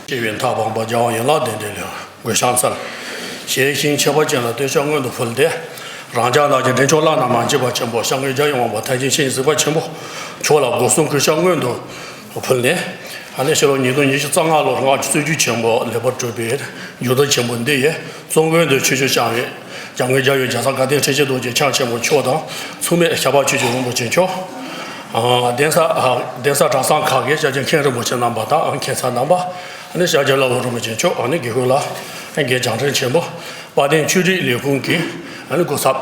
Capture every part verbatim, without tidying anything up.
ཞེས་པའི་མཐའ་སྤངས་པ་རྒྱལ་བ་ཡན་ལག་བདུན་ལྡན་ལས། གུས་ཕྱག་འཚལ། ཞལ་ཞིང་ཁྱད་པར་ཅན་ལ་བསྟོད་ཕྱག་སྔོན་དུ་ཕུལ་ཏེ། རང་ཅག་རྣམས་ཀྱི་འདྲེན་མཆོག་བླ་ན་མ་མཆིས་པ་ཆེན་པོ་སྐྱབས་མགོན་རྒྱལ་བའི་དབང་པོ་ཐེག་ཆེན་མཁྱེན་གཟིགས་པ་ཆེན་པོ་མཆོག་ལ་སྒོ་གསུམ་གུས་ཕྱག་སྔོན་དུ་ཕུལ་ནས། ཨ་ནི་ཕྱི་ལོ་ཉིས་སྟོང་ཉི་ཤུ་རྩ་ལྔ་ལོར་སྔགས་ཀྱི་སྲོལ་རྒྱུན་ཆེན་པོ་ལེགས་པར་གྲུབ་པའི་མཇུག་སྡོམ་ཆེན་པོ་འདི་ཡི་གཙོ་མགོན་དུ་ཆོས་ཕྱོགས་སྐྱོང་བའི་སྐྱབས་མགོན་རྒྱལ་བའི་རྒྱལ་ཚབ་དགའ་ལྡན་ཁྲི་ཆེན་རྡོ་རྗེ་འཆང་ཆེན་པོ་མཆོག་དང་། མཚུངས་མེད་ཤར་པ་ཆོས་ཀྱི་རིན་པོ་ཆེ་མཆོག་ཨ་གདན་ས་ཨ་གདན་ས་གྲྭ་ཚང་ཁག་གི་སྐྱབས་རྗེ་མཁན་རིན་པོ་ཆེ་རྣམ་པ་དང་། མཁན་ཚབ་རྣམ་པ། ཨ་ནི་སྐྱབས་རྗེ་བླ་བོ་རིན་པོ་ཆེ་མཆོག་ཨ་ནི་དགེ་བསྐོས་ལ་རྒན་རྒྱང་འཕྲིན་ཆེན་པོ། དཔལ་ལྡན་ཆོས་རིག་ལས་ཁུངས་ཀྱི་ཨ་ནི་སྐུ་ཚབ།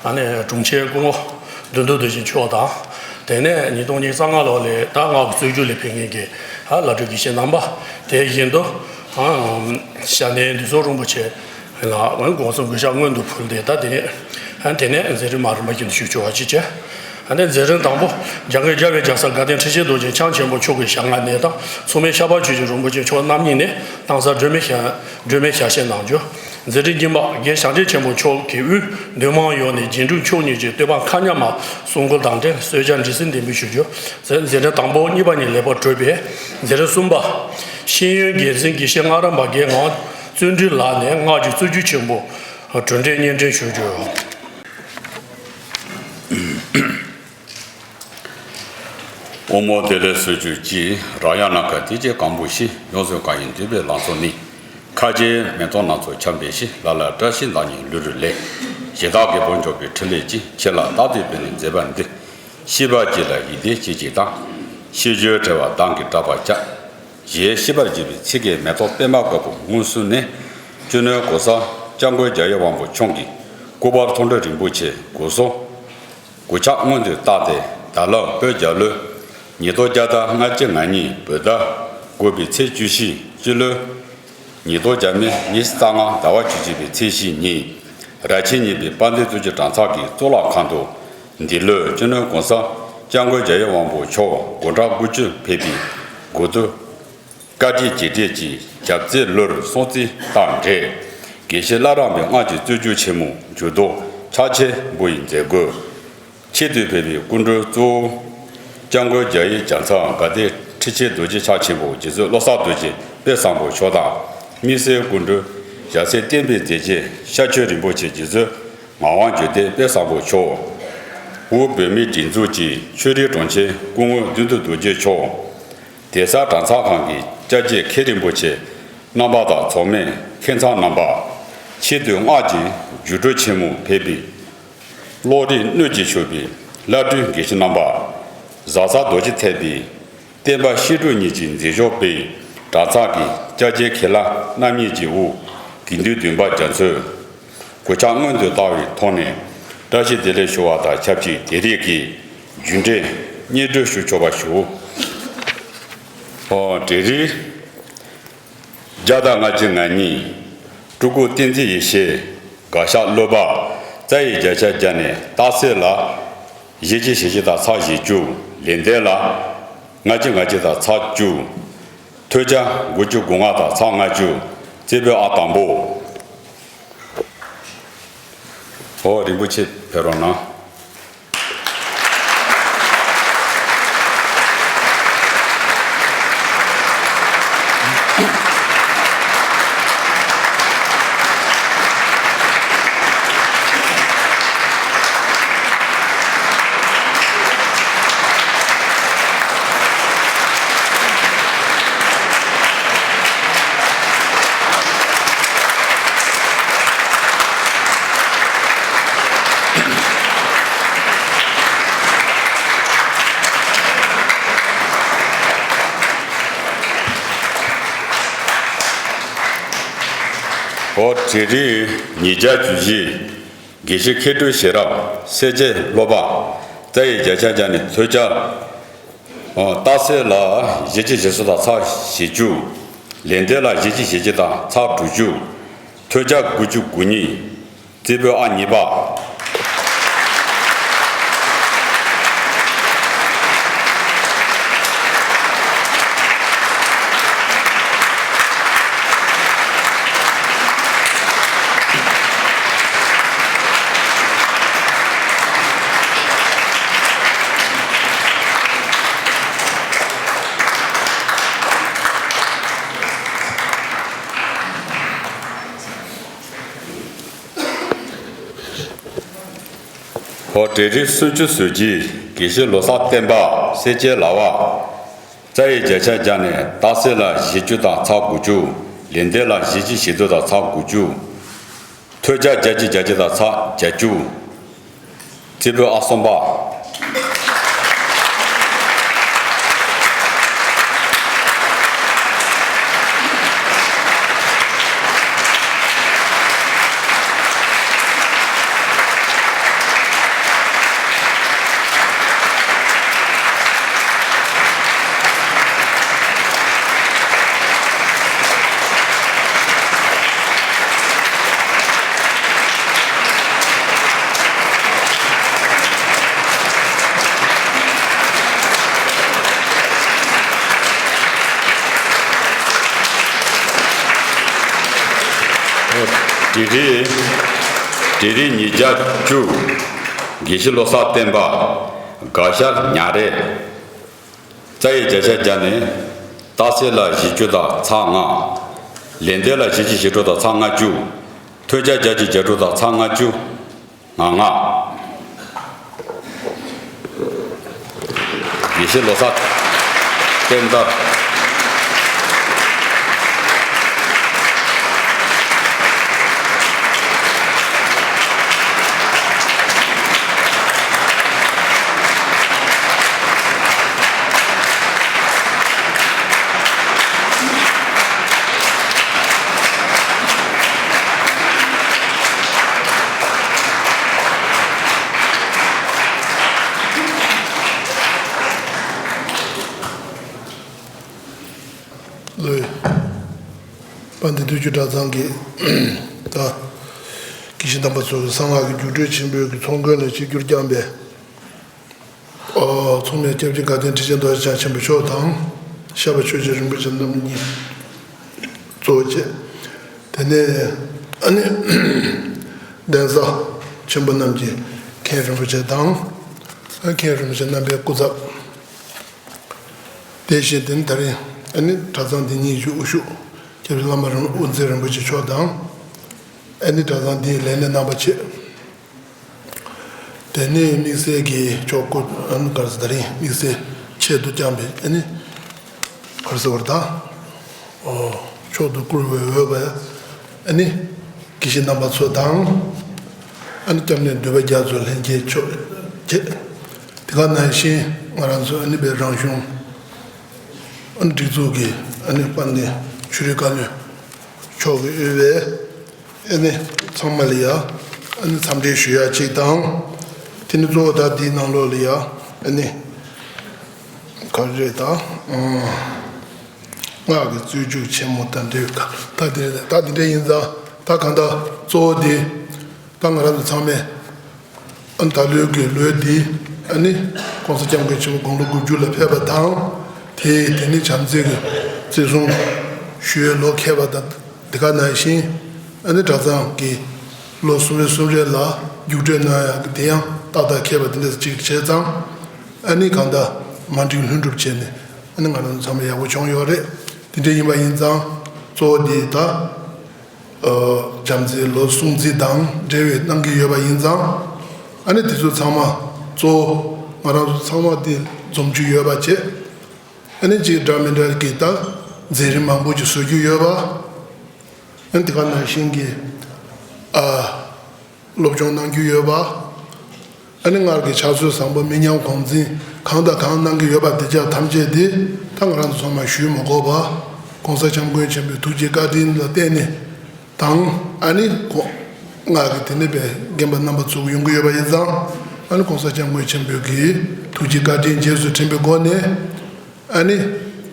ཨ་ནི་དྲུང་ཆེ་སྐུ་ངོ་བདུད་འདུལ་རྡོ་རྗེ་མཆོག་དང་། དེ་ནས་ཉིས་སྟོང་ཉི་ཤུ་རྩ་ལྔ་ལོ་ལ་ད་སྔགས་ཀྱི་སྲོལ་རྒྱུན་ལ་ཕེབས་མཁན་གྱི་ཨ་བླ་སྤྲུལ་དགེ་བཤེས་རྣམ་པ། དེ་བཞིན་དུ་ཨ་ཞབས་གནས་འདུས་ཚོགས་རིན་པོ་ཆེ་ལ་སྒོ་གསུམ་གུས་ཕྱག་སྔོན་དུ་ཕུལ་ཏེ། ད་དེ་ནས་ཨ་དེ་ནས་མཛད་རིམ་མ་རིམ་པ་བཞིན་དུ་ཞུ་ཆོག་པ་ཅིག་བྱས། ཨ་ནི་མཛད་རིམ་དང་པོ་སྐྱབས་མགོན་རྒྱལ་བའི་རྒྱལ་ཚབ་དགའ་ལྡན་ཁྲི་ཆེན་རྡོ་རྗེ་འཆང་ཆེན་པོ་མཆོག་གི་ཞལ་སྔ་ནས་དང་། མཚུངས་མེད་ཤར་པ་ཆོས་ཀྱི་རིན་པོ་ཆེ་མཆོག་རྣམ་གཉིས་ནས་གདན་ས་སྒྲོལ་མའི་ཞལ་སྒྲོལ་མའི་ཞལ་བཞེས་གནང་རྒྱུ། མཛད་རིམ་རྗེས་མ་རྒན་ཞང་སྟོན་ཆེན་པོ་མཆོག་གི་དབུས་འདུས་མང་ཡོངས་ནས་རྗེས་འཇུག་མཆོག་གཉིས་ཀྱི་བསྟོད་པ་མཁའ་མཉམ་མ་གསུང་མགུར་དང་འབྲེལ་གསོལ་ཇ་འབྲས་སིལ་འདེགས་འབུལ་ཞུ་རྒྱུ། མཛད་རིམ་དང་པོ་གཉིས་པ་གཉིས་ལེགས་པར་གྲུབ་པས། མཛད་རིམ་གསུམ་པ། ཤེས་ཡོན་རྒྱལ་མཚན་དགེ་བཤེས་སྔགས་རམས་པ་རྒན་ངག་བརྩོན་འགྲུས་ལགས་ནས་སྔགས་ཀྱི་སྲོལ་རྒྱུན་ཆེན་པོ་གྲུབ་འབྲས་སྙན་སྒྲོན་ཞུ་རྒྱུ། ཨོཾ་མའོ་བདེ་ལེགས་སོགས་ཀྱི་རྗེས་རང་ཡང་ནམ་མཁའ་དེ་ཅན་གང་པོ་ཞིག་ཡོངས་སུ་གང་ཡིན་འདུས་པའི་ལང་ཚོ་ནི། མཁའ་སྤྱིའི་མེ་ཏོག་སྣ་ཚོགས་འཁྱམས་པའི་ཞིང་། ལ་ལ་བཀྲ་ཤིས་ལྷ་ཉིད་ལུས་རུ་ལེན། ཞེ་སྡང་གི་བོན་འཇོམས་པའི་ཕྲིན་ལས་ཀྱིས། ཁྱེད་ལ་རྟག་ཏུ་འབུལ་ནས་མཛད་པ་འདི། ཤེས་པ་སྐྱེས་ལ་ཡིད་བརྟན་བྱེད་ཅིག་དང་། ཤེས་བརྗོད་བྲལ་བ་གདངས་ཀྱིས་བསྒྲགས་པར་བྱ། ཞེས་ཤེས་པར་བགྱིས་པའི་ཚིག་གི་མེ་ཏོག་པདྨ་དཀར་པོ་མངོན་སུམ་ནས། སྤྱི་ནོར་༸གོང་ས་༸སྐྱབས་མགོན་རྒྱལ་བའི་དབང་པོ་མཆོག་གི་སྐུ་པར་མཐོང་གྲོལ་རིན་པོ་ཆེ་སྒོ་གསུམ་གུས་ཕྱག་སྔོན་དུ་བཏང་སྟེ། ད་ལོ་བོད་རྒྱལ་ལོའི་ཉིས་སྟོང་བརྒྱ་དང་ལྔ་བཅུ་ང་གཉིས་བོད་ཟླ་དགུ་པའི་ཚེས་བཅུ་བཞི། སྤྱི་ལོའི་ཉིས་སྟོང་བརྒྱ་མེད་ཉི་ཤུ་རྩ་ལྔ་ཟླ་བ་བཅུ་གཅིག་པའི་ཚེས་བཞི་ཉིན། ར་ཆེན་གཉིས་པའི་དཔལ་ལྡན་རྡོ་རྗེ་གྲྭ་ཚང་གི་གཙུག་ལག་ཁང་དུ། འདི་ལོའི་སྤྱི་ནོར་༸གོང་ས་༸སྐྱབས་མགོན་རྒྱལ་བའི་དབང་པོ་མཆོག་དགུང་གྲངས་དགུ་བཅུ་ཕེབས་པའི་དགུ་ཐུག་བཀའ་དྲིན་རྗེས་དྲན་གྱི་ཞབས་རྩིས་ལོར་སྲུང་བརྩི་དང་འབྲེལ། དགེ་བཤེས་བླ་བྲང་པའི་སྔགས་ཀྱི་སྲོལ་རྒྱུན་ཆེན་མོའི་མཇུག་སྡོམ་ཕྱག་ཆེན་འབུལ་བའི་མཛད་སྒོར། ཆེད་དུ་ཕེབས་པའི་སྐུ་མགྲོན་གཙོ་བོ། སྐྱབས་མགོན་རྒྱལ་བའི་རྒྱལ་ཚབ་དགའ་ལྡན་ཁྲི་ཆེན་རྡོ་རྗེ་འཆང་ཆེན་པོ་རྗེ་བཙུན་བློ་བཟང་རྡོ་རྗེ་དཔལ་བཟང་པོ་མཆོག་དང་། དམིགས་བསལ་སྐུ་མགྲོན་རྒྱལ་སྲས་བསྟན་པའི་མཛེས་རྒྱན་ཤར་ཆེན་རིན་པོ་ཆེ་རྗེ་བཙུན་ངག་དབང་འབྱོར་ལྡན་དཔལ་བཟང་པོ་མཆོག་དབུས་བོད་མིའི་སྒྲིག་འཛུགས་ཀྱི་ཆོས་རིག་དྲུང་ཆེ་སྐུ་ངོ་བདུད་འདུལ་རྡོ་རྗེ་མཆོག་གདན་ས་གྲྭ་ཚང་ཁང་གི་སྐྱབས་རྗེ་མཁན་རིན་པོ་ཆེ་རྣམ་པ་དང་། ཚོགས་མི་མཁན་ཚབ་རྣམ་པ། ཆེད་དུ་སྔགས་ཀྱི་རྒྱུགས་སྤྲོད་ཆེན་མོ་ཕེབས་པའི་བློ་རིག་སྣོད་ཀྱིས་ཕྱུག་པའི་བླ་སྤྲུལ་དགེ་བཤེས་རྣམ་པ། བཟའ་ཚང་རྡོ་རྗེ་ཐེག་པའི་བསྟན་པ་བཤིག་འགྲོ་གཉིས་ཀྱི་མཛད་ཕྱོགས་སྤེལ། གྲྭ་ཚང་གི་སྐྱབས་རྗེ་མཁན་བླ་རྣམ་གཉིས་ཀྱི་དབུ་དགེ་འདུན་བདུན་པ་རྒྱ་མཚོས་གུས་ཕྱག་སྔོན་དུ་བཏང་བའི་ཐོག་ནས། བཀྲ་ཤིས་བདེ་ལེགས་ཞུ་བ་དང་ཆབས་ཅིག་དེ་རིང་གི་རྒྱུན་འབྲེལ་སྙན་སྒྲོན་ཞུ་ཆོག་པ་ཞུ། ཨོ། དེ་རིང་བརྒྱ་དང་ལྔ་བཅུ་ང་གཉིས་སྤྲུལ་སྐུ་བསྟན་འཛིན་ཡེ་ཤེས་དགའ་ཤར་བློ་བག་རྩ་ཡི་བརྒྱ་ཆ་བརྒྱ་ནས། རྟགས་གསལ་ལ་བཞི་བཅུ་ཞེ་བཞི་དང་ཚེག་བཞི་བཅུ། ལེགས་ལྡན་ལ་ལྔ་བཅུ་ང་གཅིག་དང་ཚེག་བཅུ། ཐོས་རྒྱ་དགུ་བཅུ་གོ་ལྔ་དང་ཚེག་ལྔ་བཅུ། རྩེ་ཕུད་ཨ་དང་པོ། ཨོ། རིན་པོ་ཆེ་ཕེབས་རོགས་གནང་། ཨོ། དེ་རིང་ཉིས་བརྒྱ་བཅུ་བཞི། དགེ་བཤེས་མཁས་སྤྲུལ་ཤེས་རབ་སྲས་བཅས་བློ་བག་རྩ་ཡི་བརྒྱ་ཆ་བརྒྱ་ནས། ཐོས་རྒྱ་རྟགས་གསལ་ལ་བཞི་བཅུ་ཞེ་གསུམ་དང་ཚེག་བཞི་བཅུ། ལེགས་ལྡན་ལ་བཞི་བཅུ་ཞེ་གཅིག་དང་ཚེག་དྲུག་ཅུ། ཐོས་རྒྱ་དགུ་བཅུ་གོ་གཉིས། རྩེ་ཕུད་ཨ་གཉིས་པ། ཨོ་གྲལ་རིམ་སུམ་ཅུ་བཟོ་རྒྱུའི་དགེ་བཤེས་བློ་བཟང་བསྟན་པ་སེར་སྐྱའི་ལག་པ། རྩ་བའི་བརྒྱ་ཆ་བརྒྱ་ནས་རྟགས་གསལ་ལ་བཞི་བཅུ་དང་ཚེག་དགུ་བཅུ། ལེགས་ལྡན་ལ་བཞི་བཅུ་ཞེ་དྲུག་དང་ཚེག་དགུ་བཅུ། ཐོས་རྒྱ་བརྒྱ་བཅུ་བརྒྱད་ཅུ་དང་ཚེག་བརྒྱད་ཅུ། རྩེ་ཕུད་ཨ་གསུམ་པ། གྲལ་རིམ་གྲལ་རིམ་ཉིས་བརྒྱ་བཅུ། དགེ་བཤེས་བློ་བཟང་བསྟན་པ། དགའ་ཤར་ཉག་རལ། རྩ་བའི་བརྒྱ་ཆ་བརྒྱ་ནས་རྟགས་གསལ་ལ་བཞི་བཅུ་དང་ཚེག་ལྔ། ལེགས་ལྡན་ལ་བཞི་བཅུ་ཞེ་དྲུག་དང་ཚེག་ལྔ་བཅུ། ཐོས་རྒྱ་བརྒྱ་བཅུ་ཞེ་དྲུག་དང་ཚེག་ལྔ་བཅུ། ང་ལྔ། དགེ་བཤེས་བློ་བཟང་བསྟན་དར། ལོས། དཔལ་ལྡན་དུས་ཀྱི་གྲྭ་ཚང་གི་ད་དགེ་བཤེས་རྣམ་པ་ཚོ་གསང་སྔགས་ཀྱི་རྒྱུགས་སྤྲོད་ཆེན་པོའི་གི་ཚོགས་མགོན་ལ་ཆིབས་བསྒྱུར་བསྐྱངས་པའི་ཨོ་ཚོགས་མི་སྐྱབས་རྗེ་དགའ་ལྡན་ཁྲི་ཆེན་རྡོ་རྗེ་འཆང་ཆེན་པོ་མཆོག་དང་། ཤར་པ་ཆོས་རྗེ་རིན་པོ་ཆེ་རྣམ་གཉིས་གཙོ་བོ་བྱས། དེ་ནས་ཨ་ནི་གདན་ས་ཆེན་པོ་རྣམས་ཀྱི་མཁན་རིན་པོ་ཆེ་དང་། ཨ་མཁན་རིན་པོ་ཆེ་རྣམ་པའི་སྐུ་ཚབ། དེ་བཞིན་དེ་ནི་ད་རིང་ཨ་ནི་གྲྭ་ཚང་འདི་ཉིད་ཀྱི་དབུ་བཞུགས་སྐྱབས་རྗེ་བླ་མ་རིན་དབུ་འཛིན་རིན་པོ་ཆེ་མཆོག་དང་། ཨ་ནི་གྲྭ་ཚང་འདིའི་ལས་སྣེ་རྣམ་པ་བཅས། དེ་ནས་དམིགས་བསལ་གྱི་ཆོག་སྐུ་ཨ་ནི་ག་རེ་ཟེར་ད་རིང་དམིགས་བསལ་ཆེད་དུ་བསྐྱངས་པའི་ཨ་ནི་ག་རེ་ཟེར་བ་དང་། ཨོ་མཆོག་ཏུ་བཀུར་བའི་འོས་པ་ཨ་ནི་དགེ་བཤེས་རྣམ་པ་ཚོ་དང་། ཨ་ནི་སྐྱབས་གནས་འདུས་པ་རྒྱ་མཚོ་ལྷན་རྒྱས་མཆོག་བཅས། དེ་ག་ནང་བཞིན་ང་རང་ཚོ་ཨ་ནི་པའི་རང་གཞུང་ཨ་ནི་སྒྲིག་འཛུགས་ཀྱི་ཨ་ནི་དཔལ་ལྡན་ཆོས་རིག་བཀའ་བློན་མཆོག་གིས་དབུས་པའི་ཨ་ནི་ཚང་མ་ལ་ཡ་ཨ་ནི་འཚམས་འདྲི་ཞུ་ཡ་གཅིག་དང་། དེ་ནི་གཙོ་བོ་ད་འདིའི་ནང་ལོགས་ལ་ཡ་ཨ་ནི་ག་རེ་རེད་ད། ཨང་། སྔགས་ཀྱི་རྩོད་རྒྱུགས་ཆེན་མོ་དང་འབྲེལ་བའི་ཁ་ད་དེ་རེད་ད་དེ་འདྲ་ཡིན་ཙང་ད་གང་ལྟར་གཙོ་བོ་དེ་ད་ང་རང་ཚོ་ཚང་མས་ཨ་ནི་ད་ལོའི་གི་ལོའི་འདི་ཨ་ནི་༸གོང་ས་༸སྐྱབས་མགོན་ཆེན་པོ་དགུང་ལོ་དགུ་བཅུ་ལ་ཕེབས་པ་དང་། དེ་དེ་ནི་བྱམས་བརྩེ་གི་བརྩི་སྲུང་ཞུ་བའི་ལོ་ཁེལ་བ་དང་། དེ་ག་ནང་བཞིན་ཨ་ནི་གྲྭ་ཚང་གི་ལོ་གསུམ་པའི་གསུམ་རེ་ལ་རྒྱུགས་སྤྲོད་གནང་ཡག་གི་དེ་ཡང་ཏག་ཏག་ཁེལ་བ་དེ་འདྲ་ཅིག་བྱས་ཙང་ཨ་ནི་གང་ལྟར་མ་འགྲིག་ལྷུན་གྲུབ་བྱས་ནས་ཨ་ནི་ང་རང་ཚོ་ཚང་མ་ཡག་པོ་བྱུང་ཡོད་རེད། དེ་འདྲ་ཡིན་པ་ཡིན་ཙང་གཙོ་བོ་དེ་ད་བྱམས་བརྩེའི་ལོ་སྲུང་བརྩི་དང་འབྲེལ་བའི་གནང་གི་ཡོད་པ་ཡིན་ཙང་ཨ་ནི་དེ་ཚོ་ཚང་མ་གཙོ་བོ་ང་རང་ཚོ་ཚང་མ་དེ་འཛོམས་རྒྱུ་ཡོད་པ་བྱས། ཨ་ནི་གཅིག་འདྲ་མི་འདྲ་གི་ད་མཛད་རིམ་མང་པོ་ཅིག་བཟོ་རྒྱུ་ཡོད་པ། ཨ་ནི་དེ་ག་ནང་བཞིན་གྱི་ཨ་སློབ་སྦྱོང་གནང་རྒྱུ་ཡོད་པ། ཨ་ནི་སྔར་གྱི་ཕྱག་སྲོལ་བཟང་པོ་མི་ཉམས་གོང་འཛིན་གང་དང་གང་གནང་གི་ཡོད་པ་དེ་ཅག་ཐམས་ཅད་དེ་ད་ང་རང་ཚོ་ཚང་མ་ཞུས་མ་དགོས་པ། ༸གོང་ས་༸སྐྱབས་མགོན་ཆེན་པོའི་ཐུགས་རྗེ་བཀའ་དྲིན་ལ་བརྟེན་ནས། དང་ཨ་ནི་ཁོ་ང་གི་དེ་ནས་པའི་རྒན་པ་རྣམ་པ་ཚོ་ཡོང་གི་ཡོད་པ་ཡིན་ཙང་ཨ་ནི་༸གོང་ས་༸སྐྱབས་མགོན་ཆེན་པོའི་གི་ཐུགས་རྗེ་བཀའ་དྲིན་རྗེས་སུ་དྲན་པའི་སྒོ་ནས་ཨ་ནི་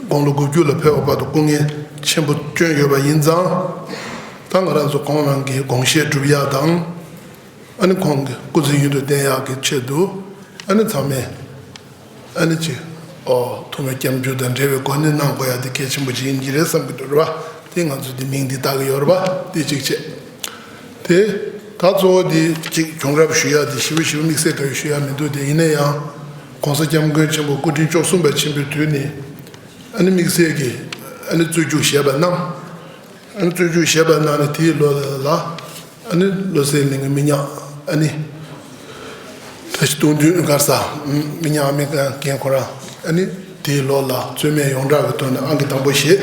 དགུང་ལོ་དགུ་བཅུ་ལ་ཕེབས་པ་བར་དུ་སྐུ་ངལ་ཆེན་པོ་བསྐྱོན་ཡོད་པ་ཡིན་ཙང་ད་ང་རང་ཚོ་ཁོང་རང་གི་དགོངས་བཞེད་སྒྲུབ་ཡག་དང་ཨ་ནི་ཁོང་གི་སྐུ་ཚེ་ཡུན་དུ་བརྟན་ཡག་གི་ཆེད་དུ་ཨ་ནི་ཚང་མས། ཨ་ནི་ཅིག་ཨོ་ཐུགས་སྨོན་སྐྱབས་འཇུག་དང་འབྲེལ་བའི་སྒོ་ནས་གནང་དགོས་ཡ་དེ་གལ་ཆེན་པོ་ཅིག་ཡིན་གྱི་རེད་བསམ་གྱི་འདུག་རེད་པ། དེ་ང་ཚོ་དེ་མིང་འདི་བཏགས་ཀྱི་ཡོད་རེད་པ་དེ་གཅིག་བྱས། དེ་ད་གཙོ་བོ་དེ་གཅིག་བྱུང་རབས་ཞུ་ཡ་དེ་ཞིབ་ཞིབ་དམིགས་བསལ་ག་ཡོད་ཞུ་ཡ་མི་འདུག་དེ་ཡིན་ན་ཡང་༸གོང་ས་༸སྐྱབས་མགོན་ཆེན་པོ་སྐུ་ཕྲེང་བཅུ་གསུམ་པ་ཆེན་པོའི་དུས་ནས་ཨ་ནི་དམིགས་བསལ་གྱི་ཨ་ནི་རྩོད་རྒྱུགས་བཞེས་པ་གནང་། ཨ་ནི་རྩོད་རྒྱུགས་བཞེས་པ་གནང་ནས་དེའི་ལོ་ལ་ཨ་ནི་བློ་གསལ་གླིང་གི་མི་ཉག་ཨ་ནི། སྟོང་བདུན་གར་ས་མི་ཉག་མི་རྒན་ཁོ་རང་ཨ་ནི་དེའི་ལོ་ལ་རྩོད་མེད་ཡོངས་གྲགས་ཀྱི་ཐོག་ནས་ཨང་ཀི་དང་པོ་བཞེས།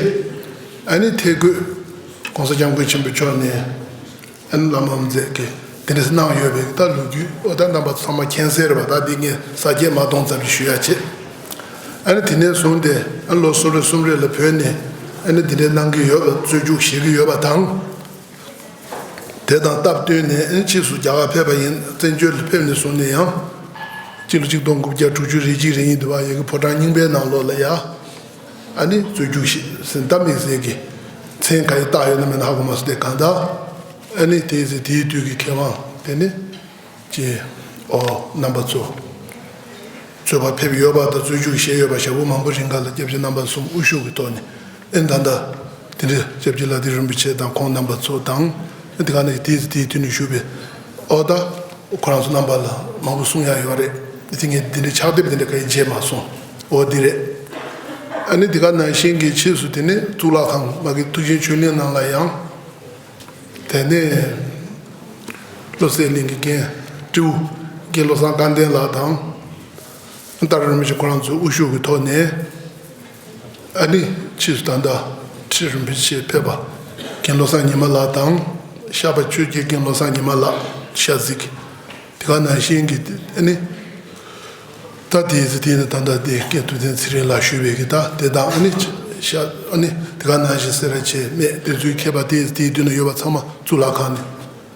ཨ་ནི་ཐད་བསྐོས་༸གོང་ས་༸སྐྱབས་མགོན་ཆེན་པོ་མཆོག་ནས་ཨ་ནི་བླ་མ་མཛད་ཀྱི་དེ་འདྲ་གནང་ཡོད་པའི་ད་ལོ་རྒྱུས་ཨོ་ད་རྣམ་པ་ཚང་མ་མཁྱེན་གསལ་རེད་པ། ད་འདི་ངས་ས་བརྒྱད་མ་གཏོང་ཙམ་ཞིག་ཞུ་ཡ་བྱེད། ཨ་ནི་དེ་ནས་བཟུང་སྟེ་ཨ་ནི་ལོ་གསུམ་རེ་གསུམ་རེ་ལ་བོད་ནས་ཨ་ནི་འདི་འདྲའི་གནང་གི་ཡོད་པ་རྩོད་རྒྱུགས་བཞེས་ཀྱི་ཡོད་པ་དང་། དེ་དང་སྟབས་བསྟུན་ནས་ཨ་ནི་ཕྱིས་སུ་རྒྱ་གར་ཕེབས་པ་ཡིན། བཙན་བྱོལ་ལ་ཕེབས་ནས་བཟུང་ནས་ཡང་སྤྱི་ལོ་ཆིག་སྟོང་དགུ་བརྒྱ་དྲུག་ཅུ་རེ་གཅིག་རེ་གཉིས་དུ་བ་ཡ་གི་ཕོ་བྲང་རྙིང་པའི་ནང་ལོགས་ལ་ཡ་ཨ་ནི་རྩོད་རྒྱུགས་ཤིག་ཟིན་ད་དམིགས་བསལ་གྱི་མཚན་ག་ཡི་བཏགས་ཡོད་ན་མེད་ན་ཧ་གོ་མ་སོང་། དེ་གང་ལྟར་ཨ་ནི་དེའི་ཚེ་དེའི་དུས་ཀྱི་མཁས་དབང་དེ་ནི་ཀྱི་ཨོ་རྣམ་པ་ཚོ་རྩོད་པ་ཕེབས་ཡོད་པ་དང་རྩོད་རྒྱུགས་བཞེས་ཡོད་པ་ཞེ་པོ་མང་པོ་རིང་ག་ལ་སྐྱབས་རྗེ་རྣམ་པ་གསུམ་དབུ་བཞུགས་ཀྱི་ཐོག་ནས་ཨེ་ད་ལྟ་དེ་འདྲའི་སྐྱབས་རྗེ་ལ་དྭགས་རིན་པོ་ཆེ་དང་ཁོང་རྣམ་པ་ཚོ་དང་ཨེ་དེ་ག་ནས་དེའི་དེའི་དུས་ནས་བཞུགས་པའི་ཨོ་ད་ཁོ་རང་ཚོ་རྣམ་པ་ལ་མང་པོ་གསུང་ཡ་ཡོད་རེད། དེ་ངས་དེ་འདྲའི་ཕྱག་དེབ་དེ་འདྲ་ག་ཡི་མཇལ་མ་སོང་། ཨོ་དེ་རེད། ཨ་ནི་དེ་ག་ནང་བཞིན་གྱི་ཕྱིས་སུ་དེ་ནས་གཙུག་ལག་ཁང་མ་གི་ཐུགས་ཆེན་ཆོས་གླིང་ནང་ལ་ཡང་དེ་ནས་བློ་གསལ་གླིང་གི་རྒན་སྤྲེའུ་རྒན་བློ་བཟང་སྐལ་ལྡན་ལགས་དང་། ཏཱ་རེ་རིན་པོ་ཆེ་ཁོ་རང་ཚོའི་དབུ་བཞུགས་ཀྱི་ཐོག་ནས་ཨ་ནི་ཕྱིས་སུ་ད་ལྟ་ཁྲི་རིན་པོ་ཆེ་ཕེབས་པ་རྒན་བློ་བཟང་ཉི་མ་ལགས་དང་། ཤར་པ་ཆོས་རྒྱལ་རྒན་བློ་བཟང་ཉི་མ་ལགས་ཤ་གཟིགས། དེ་ག་ནང་བཞིན་གྱི་ཨ་ནི་ད་དེའི་ཚེ་དེ་ནི་ད་ལྟ་དེ་སྐད་དུ་ལྡན་ཚེ་རིང་ལགས་ཞུས་པའི་གི་ད་དེ་དང་ཨ་ནི་ཤ་ཨ་ནི་དེ་ག་ནང་བཞིན་སེ་ར་བྱེས་སྨད་དེ་ཚོའི་མཁས་པ་དེའི་དེའི་མདུན་ན་ཡོད་པ་ཚང་མ་གཙུག་ལག་ཁང་ནས་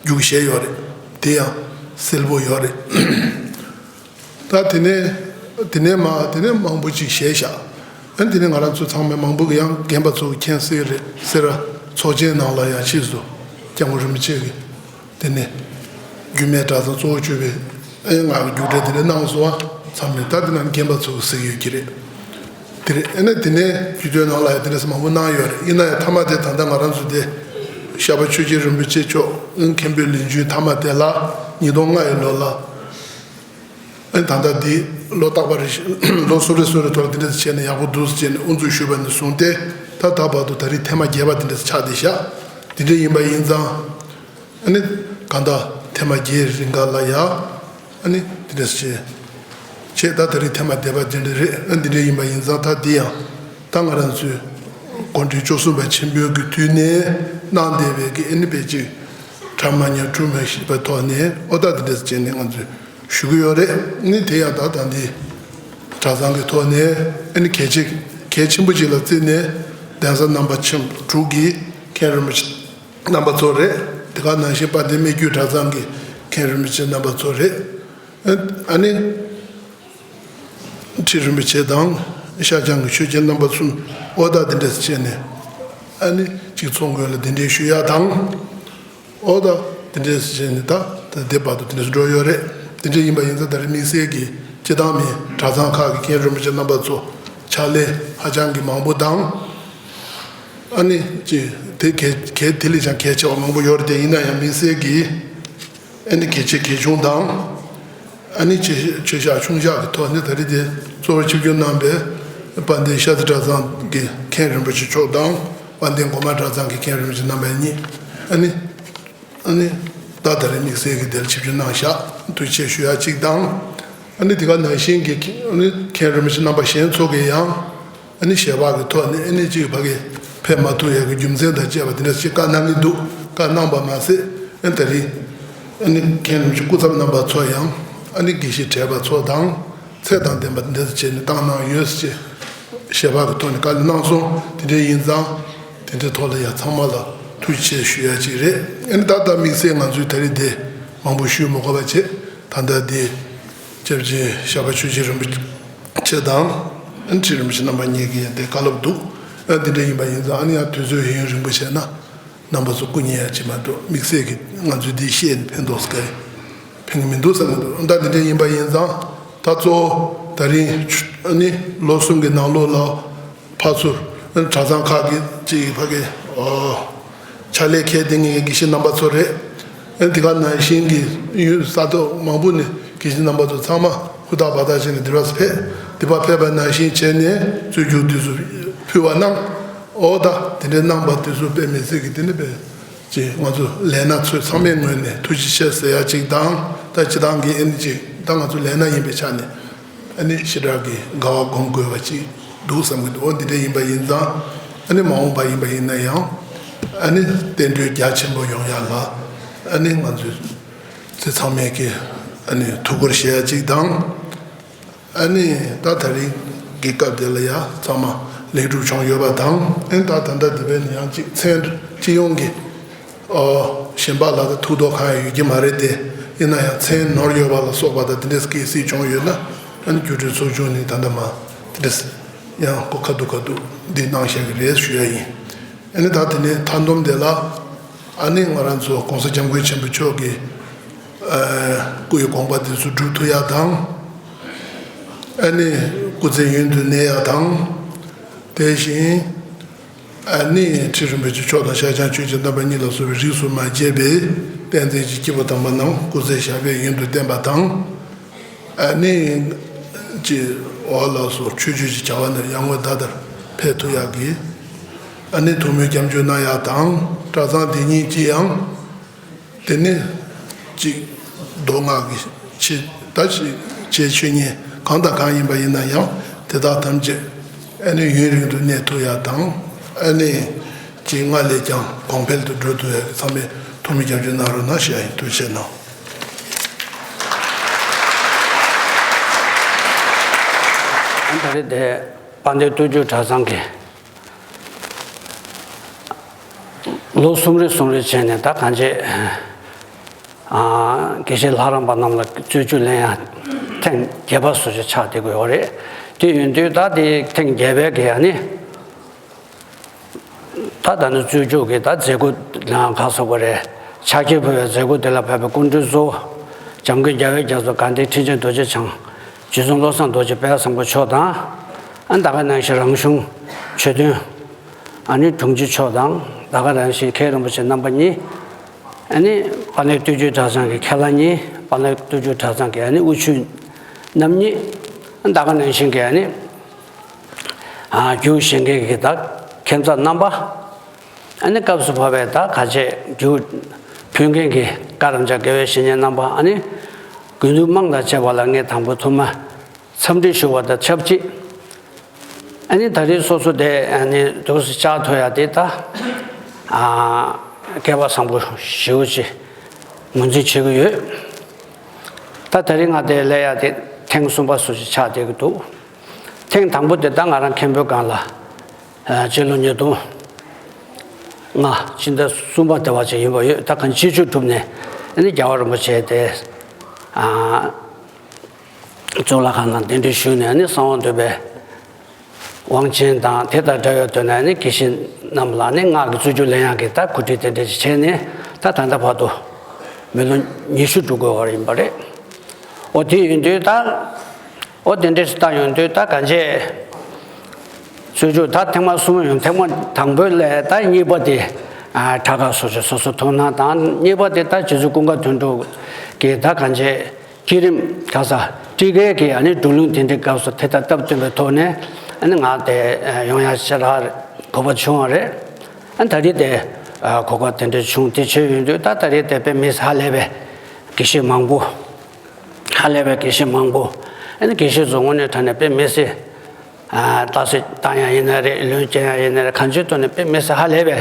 རྒྱུགས་བཞེས་ཡོད་རེད། དེ་ཡང་གསལ་པོ་ཡོད་རེད། ད་དེ་ནས་དེ་ནས་མ་དེ་ནས་མང་པོ་ཅིག་བཞེས་བཞག་ཨ་ནི་དེ་ནས་ང་རང་ཚོ་ཚང་མས་མང་པོ་གི་ཡང་རྒན་པ་ཚོ་གི་མཁྱེན་གསལ་རེད། སེ་ར་ཚོགས་ཆེན་ནང་ལ་ཡང་ཕྱིས་སུ་སྐྱབས་མགོན་རིན་པོ་ཆེ་གི་དེ་ནས་རྒྱུད་སྨད་གྲྭ་ཚང་གཙོ་བོ་གྱུར་པའི་ཨ་ནི་ང་གི་རྒྱུགས་སྤྲོད་དེ་འདྲ་གནང་སོང་བ་ཚང་མས་ད་དེ་ནང་རྒན་པ་ཚོ་གི་གཟིགས་ཡོད་ཀྱི་རེད། དེ་རེད། ཨ་ནི་དེ་ནས་རྒྱུད་སྟོད་ནང་ལ་ཡང་དེ་འདྲ་མང་པོ་གནང་ཡོད་རེད། ཡིན་ན་ཡང་མཐའ་མ་དེ་ད་ལྟ་ང་རང་ཚོ་དེ་ཤར་པ་ཆོས་རྒྱལ་རིན་པོ་ཆེ་མཆོག་ཨ་ནི་མཁན་པོའི་ལས་རྒྱུན་མཐའ་མ་དེ་ལ་ཉིས་སྟོང་ལྔ་ཡི་ལོ་ལ། ཨ་ནི་ད་ལྟ་འདི་ལོ་རྟག་པར་རེ་བཞིན་ལོ་གསུམ་རེ་གསུམ་རེ་ཐོག་ལ་འདི་འདྲ་བྱས་ནས་ཡག་པོ་འདུག་ཟེར་བྱས་ནས་དབུ་འཛུགས་ཞུས་པ་ནས་བཟུང་སྟེ་ད་ད་བར་དུ་ད་རེས་ཐེངས་མ་བརྒྱད་པ་འདི་འདྲ་ཆགས་བསྡད་ཤག་འདི་འདྲ་ཡིན་པ་ཡིན་ཙང་ཨ་ནི་གང་ལྟར་ཐེངས་མ་བརྒྱད་རིང་ག་ལ་ཡ་ཨ་ནི་འདི་འདྲ་བྱས་བྱས་ད་ད་རེས་ཐེངས་མ་བརྒྱད་པ་འདི་འདྲ་རེད། ཨ་འདི་འདྲ་ཡིན་པ་ཡིན་ཙང་ད་འདི་ཡང་ད་ང་རང་ཚོའི་དགོངས་འགྲེལ་བཅུ་གསུམ་པ་ཆེན་པོའི་གི་དུས་ནས་གནང་བསྡད་པའི་གི་ཨ་ནི་དཔེ་ཅིག་གྲ་མ་ཉར་གྲུ་མ་ཞིག་པའི་ཐོག་ནས་ཨོ་ད་འདི་འདྲ་བྱས་ནས་ང་ཚོས། ཞུ་གི་ཡོད་རེད། ནི་དེ་ཡང་ད་ད་འདི་གྲྭ་ཚང་གི་ཐོག་ནས་ཨ་ནི་གལ་ཆེ་གལ་ཆེན་པོ་ཅིག་ལ་བརྩིས་ནས་གདན་ས་རྣམ་པ་ཆེན་པོ་དྲུག་གི་མཁན་རིན་པོ་ཆེ་རྣམ་པ་ཚོ་རེད། དེ་ག་ནང་བཞིན་དཔལ་ལྡན་སྨད་རྒྱུད་གྲྭ་ཚང་གི་མཁན་རིན་པོ་ཆེ་རྣམ་པ་ཚོ་རེད། ཨ་ནི་ཁྲི་རིན་པོ་ཆེ་དང་ཤར་བྱང་གི་ཆོས་རྒྱལ་རྣམ་པ་གསུམ་ཨོ་ད་དེ་འདྲ་བྱས་ནས་ཨ་ནི་གཅིག་ཚོགས་མགོན་ལ་གདན་འདྲེན་ཞུ་ཡ་དང་། ཨོ་ད་དེ་འདྲས་བྱས་ནས་ད་ད་དེ་བར་དུ་དེ་འདྲས་འགྲོ་ཡོད་རེད། དེ་འདྲས་ཡིན་པ་ཡིན་ཙང་ད་རེས་དམིགས་བསལ་གྱི་སྤྱི་བཏང་མི་གྲྭ་ཚང་ཁག་གི་མཁན་རིན་པོ་ཆེ་རྣམ་པ་ཚོ་ཕྱག་ལས་ཧ་ཅང་གི་མང་པོ་དང་། ཨ་ནི་ཅི་དེ་གལ་གལ་དེ་ལས་ཀྱང་གལ་ཆེ་བ་མང་པོ་ཡོད་རེད་དེ། ཡིན་ན་ཡང་དམིགས་བསལ་གྱི་ཨ་ནི་གལ་ཆེ་གལ་ཆུང་དང་། ཨ་ནི་ཆེ་ཆེ་བཞག་ཆུང་བཞག་གི་ཐོག་ནས་ད་རེས་དེ་གཙོ་བོར་ཆིབས་བསྒྱུར་གནང་པའི་དཔལ་ལྡན་ཤར་རྩེ་གྲྭ་ཚང་གི་མཁན་རིན་པོ་ཆེ་མཆོག་དང་དཔལ་ལྡན་སྒོ་མང་གྲྭ་ཚང་གི་མཁན་རིན་པོ་ཆེ་རྣམ་པ་གཉིས། ཨ་ནི་ཨ་ནི་ད་ད་རེས་དམིགས་བསལ་གྱི་དེར་ཆིབས་བསྒྱུར་གནང་བཞག་ཐུགས་རྗེ་ཆེ་ཞུ་ཡ་གཅིག་དང་། ཨ་ནི་དེ་ག་ནང་བཞིན་གྱི་ཨ་ནི་མཁན་རིན་པོ་ཆེ་རྣམ་པ་གཞན་ཚོ་གིས་ཡང་། ཨ་ནི་ཞལ་པར་གྱི་ཐོག་ནས་ཨ་ནི་གཅིག་ཕ་གི་ཕེབས་མ་ཐུབ་ཡག་གི་རྒྱུ་མཚན་དང་བཅས་པ་དེ་འདྲ་ཞིག་བཀའ་གནང་གི་འདུག་བཀའ་གནང་པ་མ་ཟད་ཨ་ནི་ད་རིང་ཨ་ནི་མཁན་རིན་པོ་ཆེ་སྐུ་ཚབ་རྣམ་པ་ཚོ་ཡང་ཨ་ནི་དགེ་བཤེས་བགྲེས་པ་ཚོ་དང་ཚད་དང་ལྡན་པ་དེ་འདྲ་བྱས་ནས་བཏང་གནང་ཡོད་ཅེས་ཞལ་པར་གྱི་ཐོག་ནས་བཀའ་སློབ་གནང་སོང་། དེ་འདྲ་ཡིན་ཙང་དེ་འདྲའི་ཐོག་ལ་ཡང་ཚང་མ་ལ་ཐུགས་རྗེ་ཆེ་ཞུ་ཡ་གཅིག་རེད། ཨ་ནི་ད་ལྟ་དམིགས་བསལ་ང་ཚོས་ད་རིང་དེ་མང་པོ་ཞུས་མི་དགོས་པ་བྱས་ད་ལྟ་དེ་སྐྱབས་རྗེ་ཞབས་པ་ཆོས་རྗེ་རིན་པོ་ཆེ་ཆེ་དང་། ཁྲི་རིན་པོ་ཆེ་རྣམ་པ་གཉིས་ཀྱི་དེ་བཀའ་སློབ་འདུག་ཨ་འདི་འདྲ་ཡིན་པ་ཡིན་ཙང་ཨ་ནི་ཡང་དུས་ཚོད་ཡུན་རིང་པོ་བྱས་ན་རྣམ་པ་ཚོ་སྐུ་ཉལ་ཡ་ཅིག་མ་གཏོགས་དམིགས་བསལ་གྱི་ང་ཚོས་འདི་བཤད་ནས་ཕན་ཐོགས་སྐལ་ཕན་གྱི་མི་འདུག་བསམ་གྱི་འདུག་ད་འདི་འདྲ་ཡིན་པ་ཡིན་ཙང་ད་གཙོ་བོ་ད་རིང་ཨ་ནི་ལོ་གསུམ་གྱི་ནང་ལོགས་ལ་ཕར་ཚུར་གྲྭ་ཚང་ཁག་གི་ཅིག་ཕ་གི་ཕྱག་ལས་འཁྱེར་བསྡད་མཁན་དགེ་བཤེས་རྣམ་པ་ཚོ་རེད། ཨ་དེ་ག་ནང་བཞིན་གྱི་ཡུལ་ས་ཐོག་མང་པོ་ནས་དགེ་བཤེས་རྣམ་པ་ཚོ་ཚང་མ་ཧུར་ཐག་འབད་ཐག་བྱས་ནས་འདིར་བ་ཕེབས། འདི་པར་ཕེབས་པ་ནང་བཞིན་བྱས་ནས་རྩོད་རྒྱུགས་དུས་སུ་ཕུལ་བ་གནང་། ཨོ་ད་དེ་འདྲའི་གནང་པ་དུས་སུ་དཔེ་མི་སྲིད་ཀྱི་དེ་ནི་དཔེ་ཅིག་ང་ཚོ་ལས་སྣེ་ཚོས་ཚང་མའི་ངོས་ནས་ཐུགས་རྗེ་ཆེ་ཟེར་ཡ་ཅིག་དང་། ད་སྤྱི་བཏང་གི་ཨ་ནི་ཅིག་ ད་ང་ཚོ་ལས་སྣ་ཡིན་པའི་ཆ་ནས་ཨ་ནི་ཞེ་དྲག་གི་དགའ་བ་སྒོམ་དགོས་པ་ཅིག་འདུག་བསམ་གྱི་འདུག་འོ་འདི་འདྲ་ཡིན་པ་ཡིན་ཙང་ཨ་ནི་མ་འོངས་པ་ཡིན་པ་ཡིན་ན་ཡང་ཨ་ནི་རྟེན་འབྲེལ་རྒྱ་ཆེན་པོ་ཡོང་ཡ་ལ་ཨ་ནི་ང་ཚོས་ཚེ་ཚང་མས་ཀྱི་ཨ་ནི་ཐུགས་ཁུར་བཞེས་ཡ་ཅིག་དང་། ཨ་ནི་ད་ད་རེས་ཀྱི་སྐབས་དེ་ལ་ཡ་ཚང་མ་ལེགས་གྲུབ་བྱུང་ཡོད་པ་དང་ཨ་ནི་ད་ད་ལྟ་དེ་བས་ནི་ཡང་གཅིག་མཚན་སྤྱི་ཡོངས་ཀྱི་ཨོ་གཞན་པ་ལ་ད་ཐུགས་དོགས་གང་ཡང་ཡོད་ཀྱི་མ་རེད་དེ་ཡིན་ན་ཡང་མཚན་ནོར་ཡོད་པ་ལ་སོགས་པ་དང་དེ་འདྲས་གལ་སྲིད་བྱུང་ཡོད་ན་ཨ་ནི་རྒྱུ་འབྲས་ཚོགས་ཆུང་ནི་ད་ལྟ་མ་དེ་འདྲས་ཡང་ཁོ་ཁ་ཐུག་ཁ་ཐུག་འདི་གནང་བཞག་གི་རེད་ཞུ་ཡ་ཡིན། ཨ་ནི་ད་དེ་ནས་མཐའ་སྡོམ་དེ་ལ་ཨ་ནི་ང་རང་ཚོ་༸གོང་ས་༸སྐྱབས་མགོན་ཆེན་པོ་མཆོག་གི་ཨ་སྐུ་ཡི་དགོངས་པ་དེ་ཚོ་འགྲུབ་ཐུབ་ཡ་དང་། ཨ་ནི་སྐུ་ཚེ་ཡུན་དུ་གནས་ཡ་དང་། དེ་བཞིན་ཨ་ནི་ཁྲི་རིན་པོ་ཆེ་མཆོག་དང་ཤར་བྱང་ཆོས་ཀྱི་རྣམ་པ་གཉིས་ལ་སོགས་པའི་རིས་སུ་མ་ཆད་པའི་བསྟན་འཛིན་གྱི་སྐྱེས་བུ་དམ་པ་རྣམས་སྐུ་ཚེ་ཞབས་པད་ཡུན་དུ་བརྟན་པ་དང་། ཨ་ནི་ཅི་འོ་ལགས་སོ་ཆོས་བརྒྱུད་ཀྱི་བྱ་བ་ནི་ཡར་ངོའི་ཟླ་ལྟར་འཕེལ་ཐུབ་ཡག་གི་ཨ་ནི་ཐུགས་སྨོན་སྐྱབས་འཇུག་གནང་ཡག་དང་གྲྭ་ཚང་འདི་ཉིད་ཀྱི་ཡང་དེ་ནི་ཅིག་མདོ་སྔགས་ཀྱི་ཆེད་ད་ཅི་ཆེ་ཆོས་ཉིད་གང་དང་གང་ཡིན་པ་ཡིན་ན་ཡང་དེ་དག་ཐམས་ཅད་ཨ་ནི་ཡུན་རིང་དུ་གནས་ཐུབ་ཡག་དང་ཨ་ནི་ཅིག་སྔར་ལས་ཀྱང་གོང་འཕེལ་དུ་འགྲོ་ཐུབ་ཡག་གི་ཚང་མས་ཐུགས་སྨོན་སྐྱབས་འཇུག་གནང་རོགས་གནང་ཞུ་ཡ་ཡིན། ཐུགས་རྗེ་ཆེ་གནང་། ཨ་ནི་ད་རེས་དེ་དཔལ་ལྡན་སྟོད་རྒྱུད་གྲྭ་ཚང་གི་ལོ་གསུམ་རེ་གསུམ་རེ་བྱས་ནས་ད་གང་བྱེད་ཨ་དགེ་བཤེས་ལྷ་རམས་པ་རྣམས་ལ་རྩོད་རྒྱུགས་ལེན་ཡ་ཐེངས་བརྒྱད་པ་སོགས་ཅིག་ཆགས་བསྡད་དགོས་པ་རེད། དེ་ཡིན་དུས་ད་དེ་ཐེངས་བརྒྱད་པའི་གི་ཨ་ནི། ད་ད་ནི་རྩོད་རྒྱུགས་ཀྱི་ད་མཛད་སྒོ་ལ་ག་སོགས་པ་རེད། ཕྱག་འཁྱེར་ཕུལ་བའི་མཛད་སྒོ་དེ་ལ་ཕེབས་པའི་སྐུ་མགྲོན་གཙོ་བོ་འཇམ་མགོན་རྒྱལ་བའི་རྒྱ་མཚོ་དགའ་ལྡན་ཁྲི་ཆེན་རྡོ་རྗེ་འཆང་། རྗེ་བཙུན་བློ་བཟང་རྡོ་རྗེ་དཔལ་བཟང་པོ་མཆོག་དང་། ཨ་ད་ག་ནང་བཞིན་རང་གཞུང་ཆོས་དོན་ཨ་ནི་དྲུང་ཆེ་མཆོག་དང་ད་ག་ནང་བཞིན་མཁན་རིན་པོ་ཆེ་རྣམ་པ་གཉིས། ཨ་ནི་དཔལ་ལྡན་སྟོད་རྒྱུད་གྲྭ་ཚང་གི་མཁན་བླ་གཉིས། དཔལ་ལྡན་སྟོད་རྒྱུད་གྲྭ་ཚང་གི་ཨ་ནི་དབུ་ཆོས་རྣམ་གཉིས། ཨ་ད་ག་ནང་བཞིན་གྱི་ཨ་ནི། རྒྱུགས་བཞེས་མཁན་གྱི་ད་མཁན་བརྩེགས་རྣམ་པ། ཨ་ནི་སྐབས་སུ་བབས་པའི་ད་ག་ཆེ་རྒྱུགས་ཕུལ་མཁན་གྱི་བཀའ་དྲིན་ཅན་དགེ་བའི་བཤེས་གཉེན་རྣམ་པ། ཨ་ནི་དགེ་འདུན་དམངས་དང་བཅས་པ་ལ་ངས་དང་པོ་ཐོག་མ་འཚམས་འདྲི་ཞུ་བ་དང་ཆབས་ཅིག་ཨ་ནི་ད་རེས་སོ་སོ་དེ་ཨ་ནི་འདུག་སེ་བཅར་ཐུབ་ཡ་དེ་ད་ཨ་སྐལ་བ་བཟང་པོ་ཞེ་པོ་ཅིག་ངོས་འཛིན་བྱེད་ཀྱི་ཡོད། ད་ད་རེས་ང་དེ་སླེབས་ཡ་དེ་ཐེངས་གསུམ་པ་སོགས་ཅིག་ཆགས་བསྡད་ཀྱི་འདུག་ཐེངས་དང་པོ་དེ་ད་ང་རང་མཁན་པོའི་སྒང་ལ་ཨ་སྤྱི་ལོ་ཉིས་སྟོང་ལྔ་སྤྱི་ཟླ་གསུམ་པ་དེ་བ་ཅིག་ཡིན་པ་ཡོད། ད་གང་སྤྱི་སྤྱོད་གྲུབ་ནས་ཨ་ནི་རྒྱལ་བ་རིན་པོ་ཆེ་དེ་ཨ་གཙུག་ལག་ཁང་ནང་གདན་འདྲེན་ཞུས་ནས་ཨ་ནི་གསང་བ་འདུས་པའི་དབང་ཆེན་དང་དེ་དང་འབྲེལ་བའི་དོན་ནས་ཨ་ནི་དགེ་བཤེས་རྣམས་ལ་ཨ་ནི་སྔགས་ཀྱི་རྩོད་རྒྱུགས་ལེན་ཡག་གི་ད་གོ་སྒྲིག་དེ་འདྲ་ཅིག་བྱས་ནས་ད་ད་ལྟ་བར་དུ་མི་ལོ་ཉི་ཤུ་འགྲོ་དགོས་པ་ཡིན་པ་རེད། འོ་དེ་ཡིན་དུས་ད། འོ་དེ་འདྲས་སུ་བལྟ་ཡོང་དུས་ད་གང་བྱས། རྩོད་རྒྱུགས་ད་ཐེངས་མ་གསུམ་ཡོང་། ཐེངས་མ་དང་པོ་ལས་ད་གཉིས་པ་དེ་ཨ་དྲག་ག་སོ་སོ་སོ་སོ་མཐོང་སྣང་དང་། གཉིས་པ་དེ་ད་རྗེ་བཙུན་ཀུན་དགའ་དོན་གྲུབ་ཀྱིས་ད་གང་བྱས་བསྐྱེད་རིམ་ག་ས་ཊཱིཀ་ཀའི་ཨ་ནི་བགྲོ་གླེང་དེ་འདྲའི་སྐབས་སུ་དེ་ལྟར་སྟབས་བསྟུན་པའི་ཐོག་ནས་ཨ་ནི་ང་དེ་ཡོང་ཡ་ཞེ་དྲག་གོ་བ་བྱུང་བ་རེད། ཨ་ད་རེས་དེ་གོ་སྐབས་དེ་འདྲ་བྱུང་། དེ་བྱས་ཡོང་དུས་ད་ད་རེས་དེ་དཔེ་མི་སྲིད་ཧ་ལས་པའི་དགེ་བཤེས་མང་པོ། ཧ་ལས་པའི་དགེ་བཤེས་མང་པོ། ཨ་ནི་དགེ་བཤེས་ཚོ་དངོས་གནས་དྲང་གནས་དཔེ་མི་སྲིད། ཨ་རྟགས་གསལ་བཏང་ཡ་ཡིན་ན་རེད། ལན་སྐྱོན་ཡ་ཡིན་ན་རེད། གང་ཅིའི་ཐོག་ནས་དཔེ་མི་སྲིད་ཧ་ལས་པའི་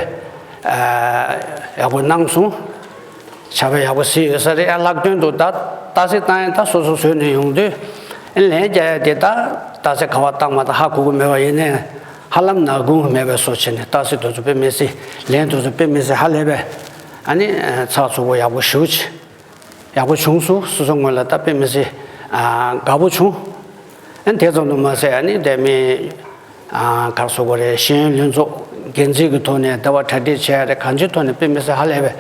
ཨ་ཡག་པོ་གནང་སོང་། བྱ་བ་ཡག་པོ་གཟིགས་ཡོད་ས་རེད། ཨ་ལྷག་དོན་དུ་ད་རྟགས་གསལ་བཏང་ཡ་ད་སོ་སོ་བཟོས་ནས་ཡོང་དུས། ཨ་ལན་རྒྱག་ཡ་དེ་ད་རྟགས་གསལ་ག་པར་བཏང་མ་ད་ཧ་གོ་གི་མེད་པ་ཡིན་ནའི་ཧ་ལམ་ནག་ཁུང་མེད་པའི་བཟོ་བྱས་ནས་རྟགས་གསལ་དེ་ཚོ་དཔེ་མི་སྲིད། ལན་དེ་ཚོ་དཔེ་མི་སྲིད་ཧ་ལས་པའི་ཨ་ནི་ཚགས་ཚུད་པོ་ཡག་པོ་ཞེ་པོ་ཅིག་ཡག་པོ་བྱུང་སོང་། སོ་སོ་ངོས་ལ་ད་དཔེ་མི་སྲིད་ཨ་དགའ་པོ་བྱུང་། ཨ་ནི་དེ་ཙམ་དུ་མ་ཟད་ཨ་ནི་དེ་མི་ཨ་ག་རེ་ཟེར་དགོས་རེད། ཤེས་ཡོན་ལྷན་ཚོགས་འགན་འཛིན་གྱི་ཐོག་ནས་ཟླ་བ་གྲ་སྒྲིག་བྱས་རེད། གང་ཅིའི་ཐོག་ནས་དཔེ་མི་སྲིད་ཧ་ལས་པའི་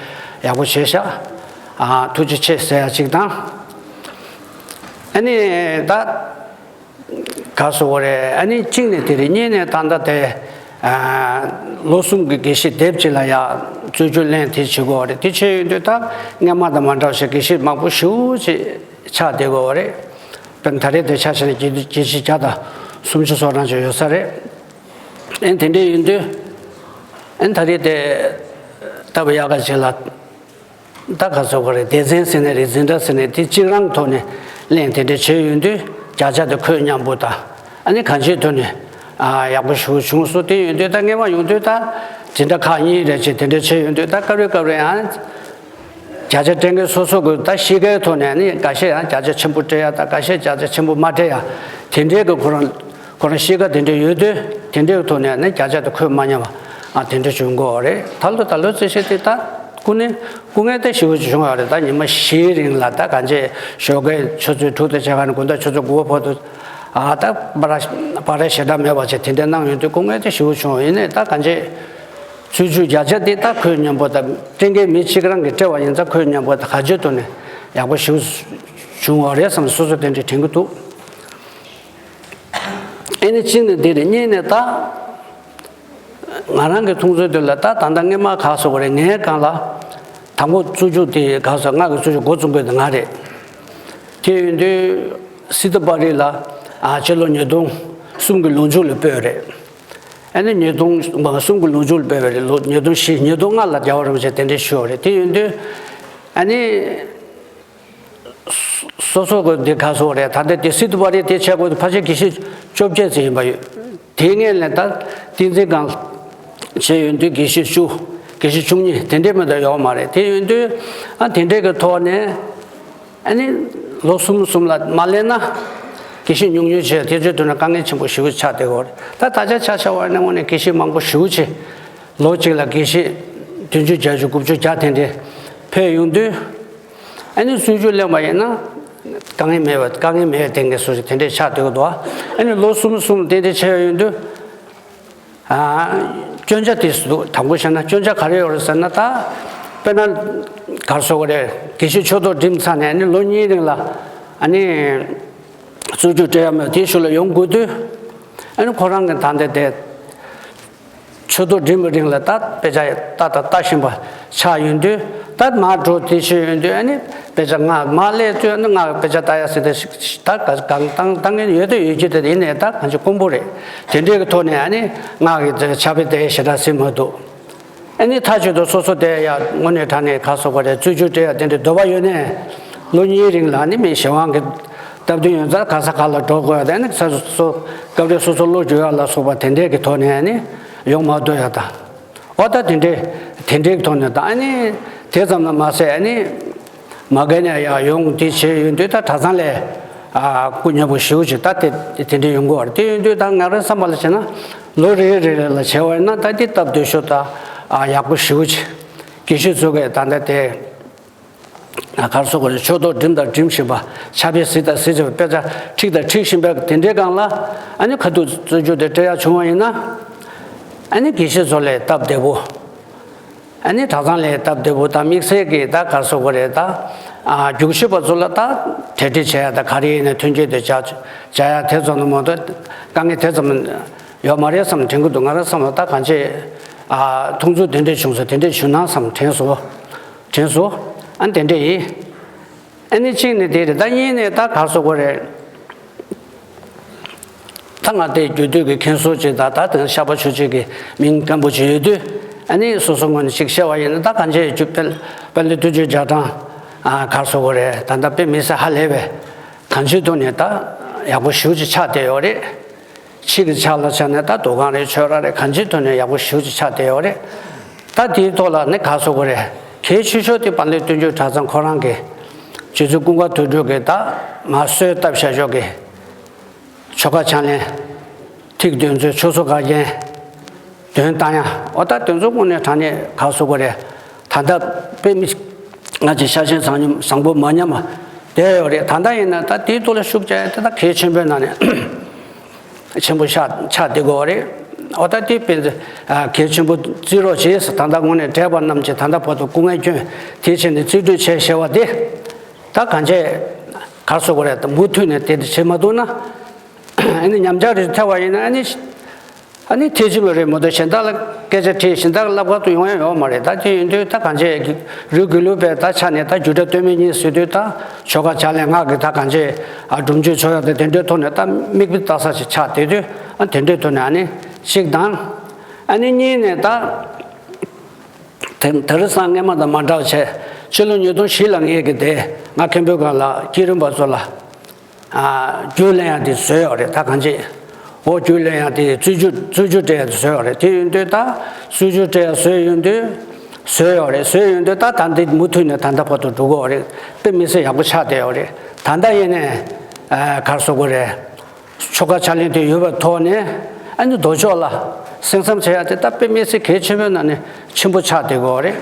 ཡག་པོ་བྱས་ཤག་ཨ་ཐུགས་རྗེ་ཆེ་ཟེར་ཡ་གཅིག་དང་། ཨ་ནི་ད། ག་སོ་བོ་རེད། ཨ་ནི་གཅིག་ནས་དེ་རེད། གཉིས་ནས་ད་ལྟ་དེ་ཨ་ལོ་གསུམ་གྱི་དགེ་བཤེས་སྡེབ་གཅིག་ལ་ཡ་རྩོད་རྒྱུགས་ལེན་དེ་བྱེད་དགོས་པ་རེད། དེ་བྱས་ཡོང་དུས་ད་སྔོན་མ་དང་མ་འདྲ་བ་ཞིག་དགེ་བཤེས་མང་པོ་ཞེ་པོ་ཅིག་ཆགས་བསྡད་དགོས་པ་རེད། དཔེར་ན་ད་རེས་དེ་ཆ་བཞག་ན་དགེ་དགེ་བཤེས་བརྒྱ་དང་སུམ་ཅུ་སོ་གྲངས་ཅིག་ཡོད་ས་རེད། ཨ་ནི་དེ་འདྲ་ཡིན་དུས་ཨ་ནི་ད་རེས་དེ་ལྟ་བུ་ཡག་ག་ཅིག་ལ། ད་ག་ཚོད་ག་རེ་སྡེ་ཚན་ཟེར་ནའི་རེད། འཛིན་གྲྭ་ཟེར་ནའི་དེ་གཅིག་རང་ཐོག་ནས་ གླེང་དེ་འདྲ་བྱས་ཡོང་དུས་བརྒྱ་ཆ་དེ་ཁོད་མཉམ་པོ་དང་། ཨ་ནི་གང་ཅིའི་ཐོག་ནས་ཨ་ཡག་པོ་ཞེ་པོ་བྱུང་སོང་། དེ་ཡོང་དུས་ད་སྔས་མ་ཡོང་དུས་ད་དེ་འདྲ་ཁག་གཉིས་རེ་བྱས་དེ་འདྲ་བྱས་ཡོང་དུས་ད་སྐབས་རེ་སྐབས་རེ་ཡང་བརྒྱ་ཆ་སྤྲད་མཁན་སོ་སོ་གི་ད་གཤིས་ཀའི་ཐོག་ནས་ནི་འགའ་ཤས་ཡང་བརྒྱ་ཆ་ཆེན་པོ་སྤྲད་ཡ་དང་འགའ་ཤས་བརྒྱ་ཆ་ཆེན་པོ་མ་སྤྲད་ཡ་དེ་འདྲའི་གི་ཁོ་རང་ཁོ་རང་གཤིས་ཀ་དེ་འདྲ་ཡོད་དུས་དེ་འདྲའི་ཐོག་ནས་ནི་བརྒྱ་ཆ་དེ་ཁོད་མ་མཉམ་པ་ཨ་དེ་འདྲ་བྱུང་གི་ཡོད་རེད། ད་ལོ་ད་ལོ་རྩིས་བཤེར་དེ་ད་སྐུ་ནས་སྐུ་ངལ་ད་ཞེ་པོ་ཅིག་བྱུང་ཡོད་རེད། ད་ཉི་མ་བཞིའི་རིང་ལ་ད་གང་ཅི་ཞོགས་ཀའི་ཆུ་ཚོད་དྲུག་དང་ཕྱེད་ཀ་ནས་དགོང་དག་ཆུ་ཚོད་དགུ་པ་བར་དུ་ཨ་ད་བར་བར་ཞེ་དྲག་མེད་པ་བྱས་དེ་འདྲ་གནང་ཡོང་དུས་སྐུ་ངལ་ད་ཞེ་པོ་བྱུང་། ཡིན་ནའི་ད་གང་ཅི་རྩོད་རྒྱུ་བརྒྱ་ཆ་དེ་ད་ཁོད་མཉམ་པོ་ད་སྤྲད་མཁན་མི་གཅིག་རང་གིས་སྤྲད་པ་ཡིན་ཙང་ཁོད་མཉམ་པོ་ད་ག་ཅི་ཐོག་ནས་ཡག་པོ་ཞེ་པོ་བྱུང་བ་རེད་བསམ་སོ་སོ་དེ་འདྲ་དྲན་གྱི་འདུག་ཨ་ནི་གཅིག་ནས་འདི་རེད། གཉིས་ནས་ད་ང་རང་གི་མཐོང་ཚུལ་དེ་ལ་ད་ད་ལྟ་སྔས་མ་ག་སོ་བ་རེད། ངའི་སྒང་ལ་དང་པོ་རྩོད་རྒྱུ་དེ་ག་སོ་ང་གི་རྩོད་རྒྱུ་འགོ་རྩོམ་མཁན་དེ་ང་རེད། དེ་ཡིན་དུས་སི་ཏུ་པ་རི་ལ་ཨ་སྤྱི་ལོ་ཉིས་སྟོང་གསུམ་གྱི་ལོ་མཇུག་ལ་སྤོས་རེད། ཨ་ནི་ཉིས་སྟོང་གསུམ་གྱི་ལོ་མཇུག་ལ་སྤོས་པ་རེད། ལོ་ཉིས་སྟོང་བཞི་ཉིས་སྟོང་ལྔ་ལ་རྒྱལ་བ་རིན་པོ་ཆེ་གདན་འདྲེན་ཞུས་པ་རེད། དེ་ཡིན་དུས་ཨ་ནི། སོ་སོ་གི་འདི་ག་སོ་རེད། ད་ལྟ་དེ་སི་ཏུ་པ་རི་དེ་བྱེད་དགོས་དུས་ཕལ་ཆེར་དགེ་བཤེས་བཅོ་བརྒྱད་ཙམ་ཡིན་པ་ཡོད། དེའི་སྔོན་ལ་ད་བསྟན་འཛིན་སྒང་བྱས་ཡོང་དུས་དགེ་བཤེས་བཅུ་དགེ་བཤེས་བཅུ་གཉིས་དེ་འདྲས་མ་གཏོགས་ཡོད་མ་རེད། དེ་ཡིན་དུས་ཨ་དེ་འདྲས་ཀྱི་ཐོག་ནས་ཨ་ནི་ལོ་གསུམ་གསུམ་ལ་མ་སླེབས་ན་དགེ་བཤེས་ཉུང་ཉུང་བྱས་དེ་ཚོའི་དོན་ན་དཀའ་ངལ་ཆེན་པོ་ཞེ་པོ་ཆགས་བསྡད་ཡོད་རེད། ད་ད་ཆ་ཆ་བཞག་པ་ཡིན་ན་དངོས་གནས་དགེ་བཤེས་མང་པོ་ཞེ་པོ་ཅིག་ལོ་གཅིག་ལ་དགེ་བཤེས་བདུན་ཅུ་བརྒྱད་ཅུ་དགུ་བཅུ་བརྒྱ་དེ་འདྲས་ཕེབས་ཡོང་དུས། ཨ་ནི་རྩོད་རྒྱུ་གླེང་བ་ཡིན་ན་དཀའ་ངལ་མེད་པ་དཀའ་ངལ་མེད་པའི་སྟེང་གི་སོ་སོ་དེ་འདྲས་ཆགས་སྡོད་ཀྱི་འདུག་ཨ་ནི་ལོ་གསུམ་གསུམ་དེ་འདྲས་ཆགས་ཡོང་དུས་ཨ་སྐྱོན་ཆ་དེ་སུ་དང་པོ་བཤད་ན་སྐྱོན་ཆ་ག་རེ་ཡོད་རེད་ཟེར་ན། ད་དཔེར་ན་ག་རེ་ཟེར་དགོས་རེད། དགེ་བཤེས་ཕྱོགས་གཏོགས་འགྲིམས་ཚར་ནས་ཨ་ནི་ལོ་གཉིས་རིང་ལ་ཨ་ནི་རྩོད་རྒྱུ་སྤྲད་ཡ་མེད་དེའི་ཤུལ་ལ་ཡོང་དགོས་དུས་ཨ་ནི་ཁོ་རང་གི་ད་ལྟ་དེ། ཕྱོགས་གཏོགས་འགྲིམས་པའི་རིང་ལ་ད་དཔེ་ཆ་ལྟ་དང་ལྟ་བཞིན་པ་ཆགས་ཡོང་དུས། ད་མར་འགྲོ་དེ་བྱས་ཡོང་དུས་ཨ་ནི་དཔེ་ཆ་ང་མར་སླེབས་དུས་ཨ་ནི་ང་དཔེ་ཆ་ལྟ་ཡ་ཟེར་ཏེ་ད་གང་གང་བཏང་མཁན་ཡོད་དེ་ཡོད་ཀྱི་དེ་ཡིན་ནའི་ད་གང་ཅི་དཀོན་པོ་རེད། དེ་འདྲའི་གི་ཐོག་ནས་ཨ་ནི་ང་གི་དེ་ཕྱག་དཔེ་དེ་ཞེ་དྲག་ཟིན་མ་འདུག་ཨ་ནི་མཐའ་མཇུག་ཏུ་སོ་སོ་དེ་ཡ་དངོས་གནས་དྲང་གནས་ག་རེ་ཟེར་དགོས་རེད། རྩོད་རྒྱུ་སྤྲད་ཡ་དེ་འདྲའི་འདོད་པ་ཡོད་ནའི་ལོ་གཉིས་རིང་ལ་ཨ་ནི་མི་གཞན་དབང་གི་སྟབས་བསྟུན་ཡོད་ཙང་ག་ས་ག་ལ་འགྲོ་དགོས་ཡ་དེ་ཨ་ནི་སོ་སོ་སྐབས་རེ་སོ་སོ་བློ་འགྱུར་ཡ་ལ་སོགས་པ་དེ་འདྲའི་གི་ཐོག་ནས་ཨ་ནི་ཡོང་མ་ཐུབ་ཡ་དང་། འོ་ད་དེ་འདྲའི་དེ་འདྲའི་ཐོག་ནས་ད་ཨ་ནི་དེ་ཙམ་ལ་མ་ཟད་ཨ་ནི་མ་རྒན་ཡ་ཡ་ཡོང་དེ་བྱས་ཡོང་དུས་ད་གྲྭ་ཚང་ལས་ཨ་སྐུ་མཉེལ་པོ་ཞེ་པོ་ཅིག་ད་དེ་དེ་འདྲའི་ཡོང་གི་ཡོད་རེད། དེ་ཡོང་དུས་ད་ང་རང་བསམ་པ་ལ་བྱས་ན་ལོ་རེ་རེ་རེ་ལ་བྱས་པ་ཡིན་ན་ད་དེ་སྟབས་བདེ་ཤོས་ད་ཨ་ཡག་པོ་ཞེ་པོ་ཅིག་དགེ་བཤེས་ཚོ་གིས་ད་ལྟ་དེ། ག་རེ་ཟེར་དགོས་རེད། ཕྱོགས་གཏོགས་འགྲིམས་དང་འགྲིམས་བཞིན་པ་ཕྱག་དཔེ་གཟིགས་དང་གཟིགས་བཞིན་པ་དཔེ་ཆ་ཁྲིད་དང་ཁྲིད་བཞིན་པའི་དེ་འདྲའི་སྒང་ལ་ཨ་ནི་ཁ་ཐུག་རྩོད་རྒྱུ་དེ་སྤྲད་ཡག་བྱུང་བ་ཡིན་ན་ཨ་ནི་དགེ་བཤེས་ཚོ་ལས་སྟབས་བདེ་པོ། ཨ་ནི་གྲྭ་ཚང་ལས་སྟབས་བདེ་པོ་དང་དམིགས་བསལ་གྱི་ད་ག་རེ་ཟེར་དགོས་རེད། ད་ཨ་རྒྱུགས་ཞུགས་པ་ཚོ་ལ་ད་གྲ་སྒྲིག་བྱེད་ཡ་ད་ག་རེ་ཡིན་ན་མཐུན་རྐྱེན་དེ་སྦྱར་སྦྱར་ཡ་དེ་ཙམ་དུ་མ་གཏོགས་དཀའ་ངལ་དེ་ཙམ་ཡོད་མ་རེད་བསམ་དྲན་གྱི་འདུག་ང་རང་བསམ་ལ་ད་གང་ཅི་ཨ་མཐོང་ཚུལ་དེ་འདྲས་བྱུང་སོང་། དེ་འདྲས་བྱུང་ན་བསམ་དྲན་སོང་། དྲན་སོང་། ཨ་དེ་འདྲས་ཡིན། ཨ་ནི་གཅིག་ནས་དེ་རེད། ད་གཉིས་ནས་ད་ག་རེ་ཟེར་དགོས་རེད། ད་ང་དེ་རྒྱུད་སྟོད་ཀྱི་མཁན་ཟུར་ཅིག་དང་ད་དེ་ཤར་པ་ཆོས་སྐྱིད་ཀྱི་མིང་སྐམ་པོ་ཅིག་ཡོད་དུས་ཨ་ནི་སོ་སོ་ངོས་ནས་ཅིག་བཤད་པ་ཡིན་ན་ད་གང་ཅི་རྒྱུ་དཔལ་དཔལ་ལྡན་དུས་རྒྱུན་རྒྱ་གྲམ་ཨ་ག་རེ་ཟེར་དགོས་རེད། ད་ལྟ་དཔེ་མི་སྲིད་ཧ་ལས་པའི་གང་ཅིའི་ཐོག་ནས་ད་ཡག་པོ་ཞེ་པོ་ཅིག་ཆགས་བསྡད་ཡོད་རེད། ཕྱི་གི་ཆ་ལ་ཆ་ནས་ད་འདུ་ཁང་རེད་ཆོས་ར་རེད་གང་ཅིའི་ཐོག་ནས་ཡག་པོ་ཞེ་པོ་ཅིག་ཆགས་བསྡད་ཡོད་རེད། ད་དེའི་ཐོག་ལ་ནི་ག་རེ་ཟེར་དགོས་རེད། གལ་ཆེ་ཤོས་དེ་དཔལ་ལྡན་དུས་རྒྱུན་གྲྭ་ཚང་ཁོ་རང་གི་རྗེ་བཙུན་ཀུན་དགའ་དོན་གྲུབ་ཀྱི་ད་མ་གསོལ་བཏབ་བཞག་ཕྱོགས་ཀྱི་ཆོ་ག་ཕྱག་ལེན་ཐིག་འདོན་ཚུལ་ཆོས་ཚོགས་འགལ་རྐྱེན་འདོན་བཏང་ཡ། འོ་ད་དེ་ཚོ་དངོས་གནས་དྲང་གནས་ག་རེ་ཟེར་དགོས་རེད། ད་ལྟ་དཔེ་མི་ང་ཚོའི་ཤ་ཞེན་བཟང་ཉམས་བཟང་པོ་མ་ཉམས་པ་བསྡད་ཡོད་རེད། ད་ལྟ་ཡིན་ན་ད་དེའི་ཐོག་ལ་ཤུགས་རྒྱག་ཡ་དེ་ད་གལ་ཆེན་པོའི་ནང་ནས་ཆེན་པོ་ཤ་ཆགས་བསྡད་ཀྱི་ཡོད་རེད། འོ་ད་དེ་དཔེ་གལ་ཆེན་པོ་བརྩི་རོགས་བྱེད་ཟེར། ད་ལྟ་དངོས་གནས་བགྲེས་པ་རྣམས་ཀྱིས་ད་ལྟ་བར་དུ་སྐུ་ངལ་བསྐྱོན་དེ་བྱས་ནས་རྩིས་སྤྲོད་བྱས་བཞག་པ་དེ་ད་གང་བྱས་ག་རེ་ཟེར་དགོས་རེད། ད་མུ་མཐུད་ནས་དེ་འདྲ་བྱེད་མ་ཐུབ་ན་ཨ་ནི་ཉམས་ཆག་རེ་ཐེབས་པ་ཡིན་ན་ཨ་ནི། ཨ་ནི་ཐེ་ཇི་མ་རེད་མ་གཏོགས་གཞན་དག་ལ་སྐད་ཆ་དྲིས་གཞན་དག་ལ་ལབ་ག་ཏུ་ཡོང་ཡ་ཡོད་མ་རེད། ད་དེ་ཡིན་དུས་ད་གང་བྱས་རུས་དགེ་ལུགས་པའི་ད་ཆ་ནས་ད་རྒྱུད་གྲྭ་སྟོད་སྨད་གཉིས་ཟེར་དུས་ད་ཆོ་ག་ཕྱག་ལེན་སྔགས་ཀྱི་ད་གང་བྱས་ཨ་སྒྲུབ་མཆོད་ཚོགས་ཡ་ད་དེ་འདྲའི་ཐོག་ནས་ད་མིག་དཔེ་ལྟ་ས་ཞིག་ཆགས་བསྡད་དུས་ཨ་དེ་འདྲའི་ཐོག་ནས་ཨ་ནི་གཅིག་དང་། ཨ་ནི་གཉིས་ནས་ད་དེ་དེ་རིང་སང་སྔས་མ་དང་མ་འདྲ་བ་བྱས་ཕྱི་ལོ་ཉིས་སྟོང་བཞི་ལ་ངེད་ཀྱི་དེ་ང་མཁན་པོའི་སྒང་ལ་བསྐྱེད་རིམ་པ་ཚོ་ལ། རྒྱུན་ལེན་ཡག་དེ་བཟོས་ཡོད་རེད། ད་གང་ཅི། འོ་རྒྱུན་ལེན་ཡག་དེ་རྩོད་རྒྱུགས་རྩོད་རྒྱུགས་སྤྲད་ཡག་དེ་བཟོས་ཡོད་རེད། དེ་ཡིན་དུས་ད་རྩོད་རྒྱུགས་སྤྲད་ཡག་བཟོས་ཡོད་དུས། བཟོས་ཡོད་རེད། བཟོས་ཡོད་དུས་ད་ད་འདི་མུ་མཐུད་ནས་ད་ལྟ་བར་དུ་འགྲོ་གི་ཡོད་རེད། དཔེ་མི་སྲིད་ཡག་པོ་ཆགས་བསྡད་ཡོད་རེད། ད་ལྟ་ཡིན་ནས་ག་རེ་ཟེར་དགོས་རེད། ཆོལ་ཁ་ཕྱག་ལེན་དེ་ཡོད་པའི་ཐོག་ནས་ཨ་ནི་ལྡོག་ཕྱོགས་ལ་གསན་བསམ་བྱེད་ཡག་དེ་ད་དཔེ་མི་སྲིད་གལ་ཆེན་པོའི་ནང་ནས་ཆེན་པོ་ཆགས་བསྡད་ཀྱི་ཡོད་རེད།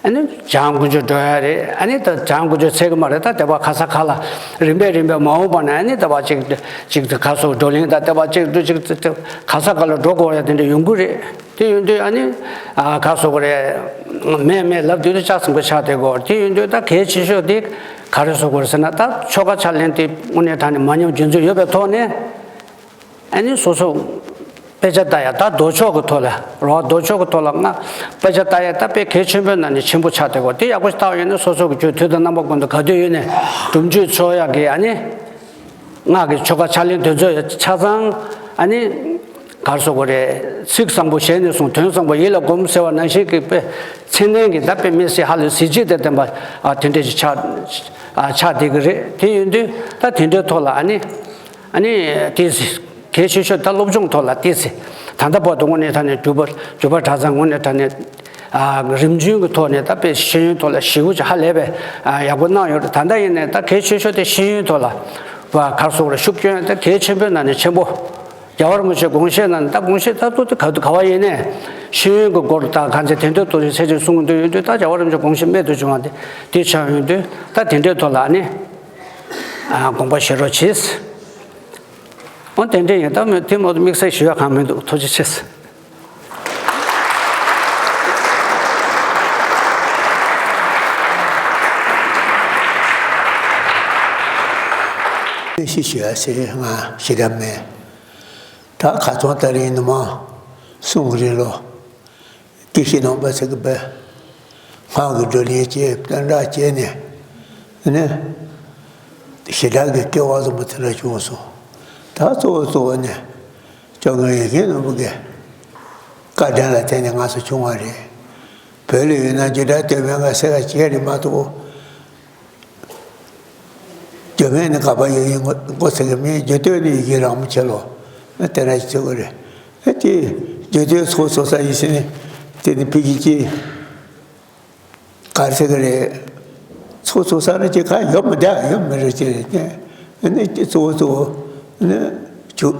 ཨ་ནི་བྱང་དཀོན་མཆོག་འགྲོ་ཡག་རེད། ཨ་ནི་ད་བྱང་དཀོན་མཆོག་ཚད་ཀྱི་མ་རེད། ད་དེ་བ་ག་ས་ག་ལ་རིམ་པས་རིམ་པས་མ་འོངས་པ་ན་ཨ་ནི་དེ་བ་གཅིག་གཅིག་ད་ག་ཟེར་བགྲོ་གླེང་ད་དེ་བ་གཅིག་ཏུ་གཅིག་ག་ས་ག་ལ་འགྲོ་དགོས་ཡག་དེ་འདྲ་ཡོང་གི་རེད། དེ་ཡོང་དུས་ཨ་ནི་ག་ཟེར་དགོས་རེད། མེད་མེད་ལབ་དུས་ད་ལྕགས་ཟིན་པོ་ཆགས་བསྡད་ཀྱི་ཡོད་རེད། དེ་ཡོང་དུས་ད་གལ་ཆེ་ཤོས་དེ་ག་རེ་ཟེར་དགོས་རེད་ཟེར་ན། ད་ཆོལ་ཁ་ཕྱག་ལེན་དེ་དངོས་གནས་དྲང་གནས་མ་ཉམས་རྒྱུན་འཛིན་ཡོད་པའི་ཐོག་ནས། ཨ་ནི་སོ་སོ་དཔེ་ཆ་ལྟ་ཡག་ད་ལྡོག་ཕྱོགས་ཀྱི་ཐོག་ལ་རོ། ལྡོག་ཕྱོགས་ཀྱི་ཐོག་ལ་ང་དཔེ་ཆ་ལྟ་ཡག་ད་དཔེ་གལ་ཆེན་པོའི་ནང་ནས་ཆེན་པོ་ཆགས་བསྡད་ཀྱི་ཡོད་རེད། དེ་ཡག་པོ་ཞིག་ལྟ་བ་ཡིན་ན་སོ་སོ་གི་རྒྱུ་དུས་དང་རྣམ་པ་ཀུན་ཏུ་ག་དུས་ཡིན་ནའི་སྒྲུབ་མཆོད་འཚོགས་ཡག་གི་ཨ་ནི་སྔགས་ཀྱི་ཆོ་ག་ཕྱག་ལེན་དེ་ཚོ་ཆ་ཚང་ཨ་ནི་ག་རེ་ཟེར་དགོས་རེད། ཚིག་བཟང་པོ་ཞལ་ནས་གསུངས། དོན་བཟང་པོ་ཡིད་ལ་སྒོམ་ཟེར་བ་ནང་བཞིན་གྱི་དཔེ་ཚད་ལྡན་གྱི་ད་དཔེ་མི་སྲིད་ཧ་ལས་གཟི་བརྗིད་དང་ལྡན་པ་དེ་འདྲ་ཞིག་ཆགས་ཆགས་བསྡད་ཀྱི་རེད། དེ་ཡིན་དུས་ད་དེ་འདྲའི་ཐོག་ལ་ཨ་ནི། ཨ་ནི་ཏོག་ཙམ་གལ་ཆེ་ཤོས་ད་སློབ་སྦྱོང་ཐོག་ལ་ཏོག་ཙམ་ད་ལྟ་བར་དུ་དངོས་གནས་དྲང་གནས་འགྲུལ་པ་འགྲུལ་པ་གྲྭ་ཚང་དངོས་གནས་དྲང་གནས་རིམ་བྱོན་གྱི་ཐོག་ནས་ད་དཔེ་ཤེས་ཡོན་ཐོག་ལ་ཞེ་པོ་ཅིག་ཧ་ལས་པའི་ཡག་པོ་གནང་ཡོད་རེད། ད་ལྟ་ཡིན་ནའི་ད་གལ་ཆེ་ཤོས་དེ་ཤེས་ཡོན་ཐོག་ལ་བ་ག་རེ་ཟེར་དགོས་རེད། ཤུགས་སྐྱོན་ད་གལ་ཆེན་པོའི་ནང་ནས་ཆེན་པོ། རྒྱལ་བ་རིན་པོ་ཆེའི་དགོངས་བཞེད་ནང་ད་དགོངས་བཞེད་ད་ལྟ་དེ་ག་དུས་ག་བ་ཡིན་ནའི་ཤེས་ཡོན་གྱི་སྐོར་ད་གང་ཚེ་དེ་འདོད་དོ་ཞེས་ཚེ་ཆེན་གསུང་གི་འདོད་ཡོད་དུས་ད་རྒྱལ་བ་རིན་པོ་ཆེའི་དགོངས་བཞེད་རྨད་དུ་བྱུང་བ་དེ་དེ་ཆགས་ཡོང་དུས་ད་དེ་འདྲའི་ཐོག་ལ་ཨ་ནི་དགོངས་པ་བཞེས་རོགས་གྱིས། འོ་དེ་འདྲ་ཡིན། ད་མི་དེ་མོ་དམིགས་བསལ་ཞུ་ཡག་གང་མི་འདུག་ཐུགས་རྗེ་ཆེ། དཔེ་ཞིག་ཞུ་ཡག་ཟེར་ང་ཞེ་དྲག་མེད། ད་ཁ་སང་ད་རིང་ནུ་མ་གསུམ་གྱི་རིང་ལ། དགེ་བཤེས་ནང་པ་ཚོ་གིས་དཔེ་སྔགས་ཀྱི་བགྲོ་གླེང་བྱས་བསྟན་བསྒྲགས་བྱས་ནས་ནི་ཞེ་དྲག་གི་སྐལ་བ་བཟང་པོ་དེ་འདྲ་བྱུང་སོང་། ད་གཙོ་བོ་གཙོ་བོ་ནི་སྐྱབས་མགོན་ཡེ་ཤེས་ནོར་བུ་གི་བཀའ་དྲིན་ལ་བརྟེན་ནས་ང་ཚོ་བྱུང་བ་རེད། བོད་ལ་ཡོད་ན་རྒྱུད་གྲྭ་སྟོད་སྨད་ང་ཟེར་བ་ཅིག་རེད་མ་གཏོགས། རྒྱུད་སྨད་ནི་ག་པར་ཡོད་ཡིན་མགོ་ཚོད་ཀྱི་མེད། རྒྱུད་སྟོད་ནི་ཡི་གེ་རིང་མོ་ཆེ་ལོ། དེ་འདྲ་ཞིག་ཚོད་ཀྱི་རེད། ཨ་ཅེ། རྒྱུད་སྟོད་ཚོགས་གཙོ་ས་ཡིན་ཟེར་ནས་དེ་ནི་ཕ་གི་ཅི་ག་རེ་ཟེར་གི་རེད། ཚོགས་གཙོ་ས་ནི་ཅི་ག་ཡོད་མི་འདུག་ཡོད་མི་རེད་ཅི་རེད། ཨ་ནི་ཅི་གཙོ་བོ་གཙོ་བོ་ནི་ཇོ་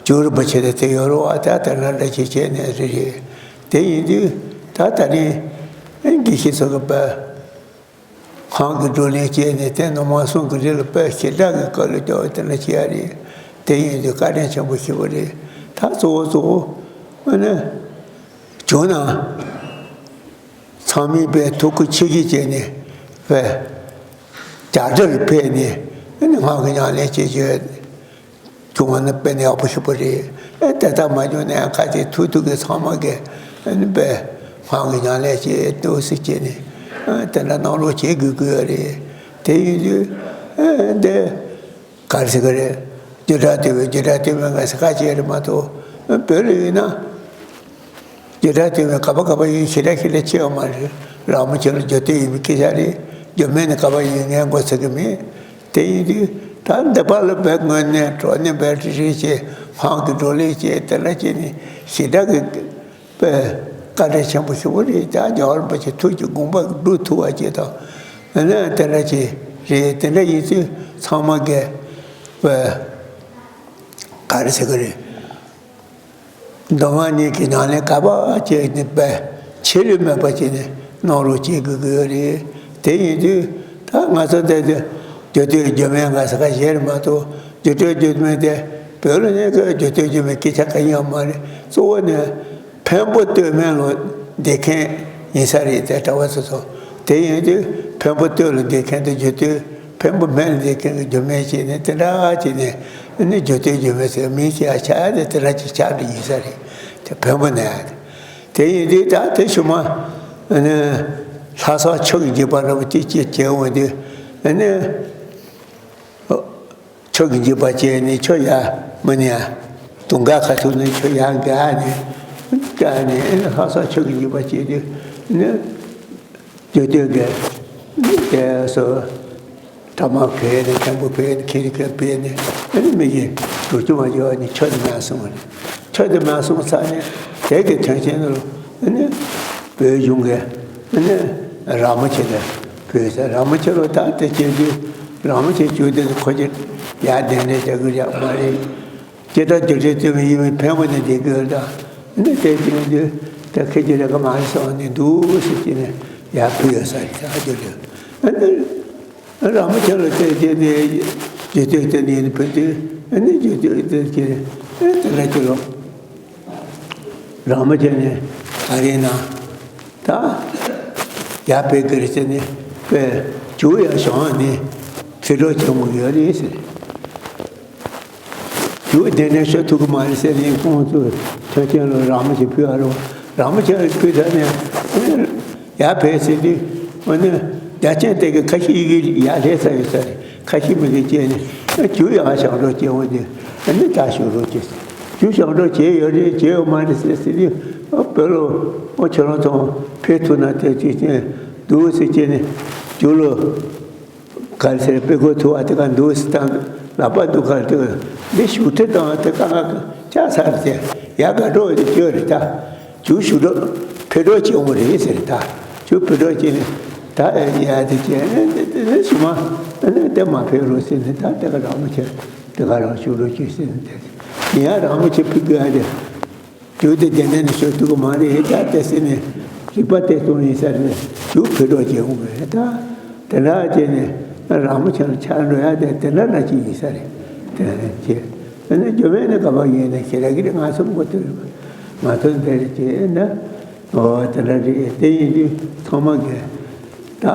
ཇོ་རིན་པོ་ཆེ་དེ་དེ་ཡོད་རེད་བ། ད་ད་ན་འདྲ་ཅི་བྱས་ནས་རེད་རེད། དེ་ཡིན་དུས་ད་ད་ནི་དགེ་བཤེས་ཚོ་གི་པ། གང་གི་བགྲོ་གླེང་བྱས་ནས་དེ་ནང་མ་གསུང་གི་རིགས་ལ་དཔེ་ཞེ་དྲག་གི་བཀའ་སློབ་རྒྱག་པ་དེ་འདྲ་བྱས་ཡ་རེད། དེ་ཡིན་དུས་བཀའ་དྲིན་ཆེན་པོ་ཞེ་པོ་རེད། ད་གཙོ་བོ་གཙོ་བོ་ཨ་ནི་བྱུང་ན་ཚང་མས་དཔེ་ཐུགས་ཁུར་ཆེ་གི་བྱས་ནས་དཔེ་རྒྱ་གར་ལ་ཕེབས་ནས་ཨ་ནི་སྔགས་ཀྱི་ཉམས་ལེན་བྱེད་རྒྱུ། བྱུང་བ་ནི་དཔེ་ནི་ཡག་པོ་ཞིག་པོ་རེད། ཨེ་དེ་ལྟར་མ་བྱུང་ན་ཡང་ཁ་ཅིག་ཐུག་ཐུག་གི་ཚང་མ་གིས་ཨེ་ནི་དཔེ་སྔགས་ཀྱི་ཉམས་ལེན་བྱེད་འདུག་སེ་བྱས་ནས་ཨེ་དེ་འདྲ་གནང་རོགས་བྱེད་དགོས་ཀྱི་ཡོད་རེད། དེ་ཡིན་དུས་ཨེ་འདི་ག་རེ་ཟེར་གི་རེད། རྒྱུད་གྲྭ་སྟོད་སྨད་རྒྱུད་གྲྭ་སྟོད་སྨད་ང་ཟེར་ཁ་ཅིག་རེད་མ་གཏོགས་ཨེ་བོད་ལ་ཡིན་ན། རྒྱུད་གྲྭ་སྟོད་སྨད་ག་པ་ག་པ་ཡིན་ཞེ་དྲག་ཞེ་དྲག་ཆེ་བ་མ་རེད། རིང་མོ་ཆེ་ལ་རྒྱུད་སྟོད་ཡིན་པའི་སྐད་ཆ་རེད། རྒྱུད་སྨད་ནི་ག་པ་ཡིན་ངས་མགོ་ཚོད་ཀྱི་མེད། དེ་ཡིན་དུས་ད་འདི་པ་ལ་བས་དངོས་གནས་དྲང་གནས་བས་རེ་རེ་བྱས་སྔགས་ཀྱི་བགྲོ་གླེང་བྱས་དེ་འདྲ་བྱས་ནས་ཞེ་དྲག་གི་དཔེ་བཀའ་དྲིན་ཆེན་པོ་ཞེ་པོ་རེད། ད་རྒྱལ་བ་རིན་པོ་ཆེ་ཐུགས་ཀྱི་དགོངས་པ་སྒྲུབ་ཐུབ་པ་ཅིག་དང་ཨ་ནི་དེ་འདྲ་ཅིག་རེད། དེ་འདྲ་ཡིན་དུས་ཚང་མ་གིས་དཔེ་ག་རེ་ཟེར་གི་རེད། མདོ་སྔགས་གཉིས་ཀྱི་ཉམས་ལེན་ག་པར་བྱས་ནས་དཔེ་ཆད་ལུས་མེད་པ་བྱས་ནས་གནང་རོགས་བྱེད་དགོས་ཀྱི་ཡོད་རེད། དེ་ཡིན་དུས་ད་ང་ཚོ་འདི་རྒྱུད་སྟོད་རྒྱུད་སྨད་ང་ཚོ་ཁ་ཤས་རེད་མ་གཏོགས་རྒྱུད་སྟོད་རྒྱུད་སྨད་དེ་བོད་ལ་གནས་སྐབས་རྒྱུད་སྟོད་རྒྱུད་སྨད་སྐད་ཆ་གང་ཡང་མ་རེད། གཙོ་བོ་ནི་འཕན་པོ་སྟོད་སྨད་ལ་བསྡད་མཁན་ཡིན་ས་རེད། དེ་གྲྭ་བ་ཚོ་ཚོ་དེ་ཡིན་དུས་འཕན་པོ་སྟོད་ལ་བསྡད་མཁན་དེ་རྒྱུད་སྟོད། འཕན་པོ་སྨད་ལ་བསྡད་མཁན་གྱི་རྒྱུད་སྨད་བྱས་ནས་དེ་འདྲ་བྱས་ནས་ནི་རྒྱུད་སྟོད་རྒྱུད་སྨད་ཟེར་མིང་ཅིག་ཡང་ཆགས་ཏེ་དེ་འདྲ་ཅིག་ཆགས་འགྲོ་ཡིན་ས་རེད། དེ་འཕན་པོ་ནས་ཡང་དེ་ཡིན་དུས་ད་དེ་ཞུ་མ་ནི་ལྷ་ས་ཆོས་ཀྱི་འཇིགས་པ་འདྲ་པོ་ཅིག་ཅིག་བྱས་འོང་དུས་ནི་ཆོས་ཀྱི་འཇིགས་པ་བྱས་ནས་ཆོས་ཡ་མི་ནི་ཡ་དུང་དཀར་ཁ་ཐུག་ནས་ཆོས་ཡ་འགག་ནས་འགག་ནས་ལྷ་ས་ཆོས་ཀྱི་འཇིགས་པ་བྱས་དུས་ནི་རྒྱུད་སྟོད་ཀྱི་དེ་སོ། ཐ་མག་བོས་ནས་མཁན་པོ་བོས་ནས་ཁེ་རི་ཁེ་བོས་ནས་ཨ་ནི་མི་གི་འགྲོ་རྒྱུ་མ་འགྱུར་བ་ནི་ཆོས་དེ་མ་གསུངས་པ་རེད། ཆོས་དེ་མ་གསུངས་ཚར་ནས་དེ་གི་དོན་ཆེན་ལ་ཨ་ནི་བོད་གཞུང་གི་ཨ་ནི་ར་མོ་ཆེ་དེ་བོས་ཚར། ར་མོ་ཆེ་ལ་ད་དེ་བྱེད་དུས་ར་མོ་ཆེ་བྱུང་དེ་ཁོ་ཅིག་ཡར་གདན་འདྲེན་བྱ་དགོས་ཡག་མ་རེད། སྐྱེ་བྲག་རྒྱལ་སྲས་བསྟེན་པ་ཡིན་པའི་ཕན་པ་ནི་འདི་དགོས་ད། ནི་དེ་བྱས་ནས་ད་ཁྱེད་ཀྱི་ལས་ཀ་མ་རེད་བསམ་ནས་འདུག་ཟེར་གྱིས་ནས་ཡར་ཕུལ་ཡོད་ས་རེད། ད་རྒྱུ་རེད། ཨ་ནི་ར་མོ་ཆེ་ལ་བལྟས་བྱས་ནས་རྒྱུ་སྟོད་བསྟན་ནས་ཕུལ་དུས་ཨ་ནི་རྒྱུ་སྟོད་བསྟན་གྱིས་ཨ་དེ་འདྲ་ཅིག་ལོ། ར་མོ་ཆེ་ནས་ད་རེས་ན་ད་ཡར་ཕེབས་ཀྱི་རེད་ཟེར་ནས་པས་རྒྱུ་ཡར་བཞེངས་ནས་ཕེབས་རོགས་བྱེད་དགོས་ཡོད་རེད་ཟེར། རྒྱུ་གདན་ནས་ཤོར་ཐུབ་ཀྱི་མ་རེད་ཟེར་ནས་ཁོང་ཚོས་མཐོང་ཆེན་ལ་ར་མོ་ཆེ་ཕུལ་བ་རུང་ར་མོ་ཆེ་ཕུལ་ཚར་ནས་ཡར་ཕེབས་ཟེར་དུས་འོ་ན་རྒྱ་ཆེན་དེ་གི་ཁ་ཤས་ཡི་གེ་ཡར་སླེབས་ཚར་ཡོད་ས་རེད། ཁ་ཤས་མི་གི་བཅད་ནས་རྒྱུ་ཡར་བཞེངས་རོགས་བྱེད་འོང་དུས་ཨ་ནི་ད་བཞུགས་རོགས་བྱེད། རྒྱུ་བཞེངས་རོགས་བྱས་ཡོད་རེད་བྱས་ཡོད་མ་རེད་ཟེར་ཟེར་དུས་ཨ་བོད་ལ་ཨོ་ཁྱོད་རང་ཚོ་ཕེབས་ཐུབ་ན་དེ་ཅིག་ཅིག་འདུག་ཟེར་བྱས་ནས་རྒྱུ་ལ། ག་རེ་ཟེར་དཔེ་ཁོ་ཐུ་བ་དེ་ག་འདུག་སེ་དང་ལག་པ་འདུག་ག་དེ་འདི་ཞུགས་ཐེ་དང་དེ་ག་ང་ཅག་ཚར་དེ་ཡ་ག་འགྲོ་དེ་བཅོས་རེད་ད། ཇུ་ཞུ་འགྲོ་ཕེ་འགྲོ་བྱེད་འོང་རེད་ཟེར་ད། ཇུ་ཕེ་འགྲོ་བྱེད་ནས་ད་ཡ་དེ་བྱས་ནས་དེ་དེ་ཞུ་མ་ཨ་ནི་དེ་མ་ཕེ་རོ་ཟེར་ནས་ད་དེ་ག་རང་མོ་ཆེ་དེ་ག་རང་ཞུགས་འགྲོ་བྱེད་ཟེར་ནས་དེ་ཡ་རང་མོ་ཆེ་ཕེ་དགོས་ཡ་དེ། རྒྱུ་དེ་དེ་འདྲ་ནི་ཤོད་ཐུབ་ཀྱི་མ་རེད་ད་དེ་ཟེར་ནས་རིག་པ་དེ་གཏོང་ཡིན་ས་རེད། རྒྱུ་ཕེ་འགྲོ་བྱེད་འོང་གི་རེད་ད། དེ་འདྲ་བྱས་ནས་རང་མོ་ཆེ་ལ་ཆགས་འགྲོ་ཡ་དེ་དེ་འདྲ་འདྲ་ཅིག་ཡིན་ས་རེད། དེ་བྱས་ཨ་ནི་རྒྱུ་མེད་ནི་ག་པར་ཡིན་ནས་ཞེ་དྲག་གི་རེད། ང་ཚོ་མགོ་ཐོན་ང་ཚོ་འདི་རེད་བྱས་ན་ཨོ་དེ་འདྲ་རེད། དེ་ཡིན་དུས་ཚང་མ་གི་ད་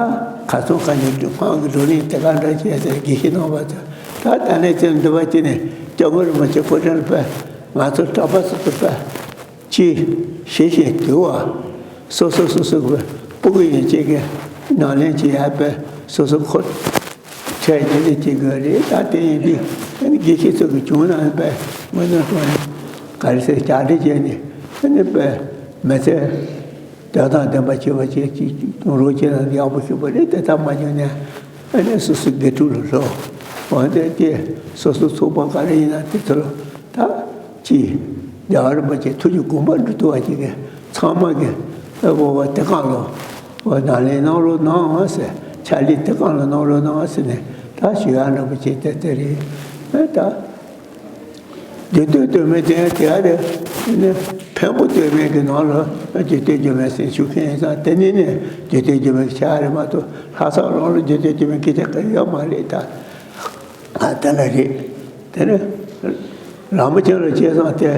ཁ་སང་ཁ་ཉིན་དུས་ཁོང་གི་བགྲོ་གླེང་དེ་ག་འདྲ་བྱས་ཏེ་དགེ་བཤེས་གནང་བ་ཚོ་ད་ད་ནས་ཅི་འདི་བ་ཅི་ནས་སྐྱབས་མགོན་རིན་པོ་ཆེ་སྐུ་ཕྲེང་ལ་ཕེབས། ང་ཚོ་གྲྭ་པ་སོ་སོ་པ་ཅི་ཤེས་བཞིན་དུ་བ་སོ་སོ་སོ་སོ་གི་སྤུ་གུ་ཡིན་ཅིག་གི་ནང་ལེན་བྱེད་ཡ་པའི་སོ་སོ་ཁོ་ཁྲལ་ཉིན་ནས་བྱེད་དགོས་རེད། ད་དེ་ཡིན་དུས་ཨ་ནི་དགེ་བཤེས་ཚོ་གི་བྱུང་ན་པའི་དངོས་གནས་དྲང་ནས་ག་རེ་ཟེར་བྱ་སྒྲིག་བྱས་ནས་ཨ་ནི་པའི་མི་ཚེ། དོན་དང་ལྡན་པ་བྱེད་པ་བཅས་ཀྱི་རོགས་བྱེད་ན་ཡག་པོ་ཞུ་བ་རེད། དེ་ལྟར་མ་བྱུང་ན་ཨ་ནི་སོ་སོའི་དགེ་ཕྲུག་ལ་ལོ་འོན་ཏེ་དེ་སོ་སོ་ཚོགས་པ་ག་རེ་ཡིན་ན་དེ་ཚོ་ལ་ད་ཅི་རྒྱལ་བ་རིན་པོ་ཆེ་ཐུགས་ཀྱི་དགོངས་པ་འགྲུབ་ཐུབ་པ་ཅིག་གི་ཚང་མ་གི་ཨ་བོ་བ་དེ་གང་ལོ་བ་ནང་ལས་གནང་རོགས་གནང་ཟེར་ཕྱག་ལས་དེ་གང་ལ་གནང་རོགས་གནང་ཟེར་ནས་ད་ཞུ་ཡག་འདྲ་པོ་བྱས་ཏེ་དེ་རེད་ཨ་ད། རྒྱུ་སྟོད་སྟོད་སྨད་དེ་དེ་ཨ་རེ་ནི་འཕན་པོ་སྟོད་སྨད་ཀྱི་ནང་ལ་རྒྱུ་སྟོད་རྒྱུ་སྨད་ཟེར་ཞུ་མཁན་ཡིན་ཙང་དེ་ནི་ནི་རྒྱུ་སྟོད་རྒྱུ་སྨད་ཀྱི་ཆ་རེད་མ་གཏོགས་ལྷ་ས་རང་ལ་རྒྱུ་སྟོད་རྒྱུ་སྨད་ཀྱི་ཆ་ག་ཡོད་མ་རེད་ད། ཨ་དེ་ལ་རེད། དེ་ནི་ར་མོ་ཆེ་ལ་བྱས་ཙང་དེ་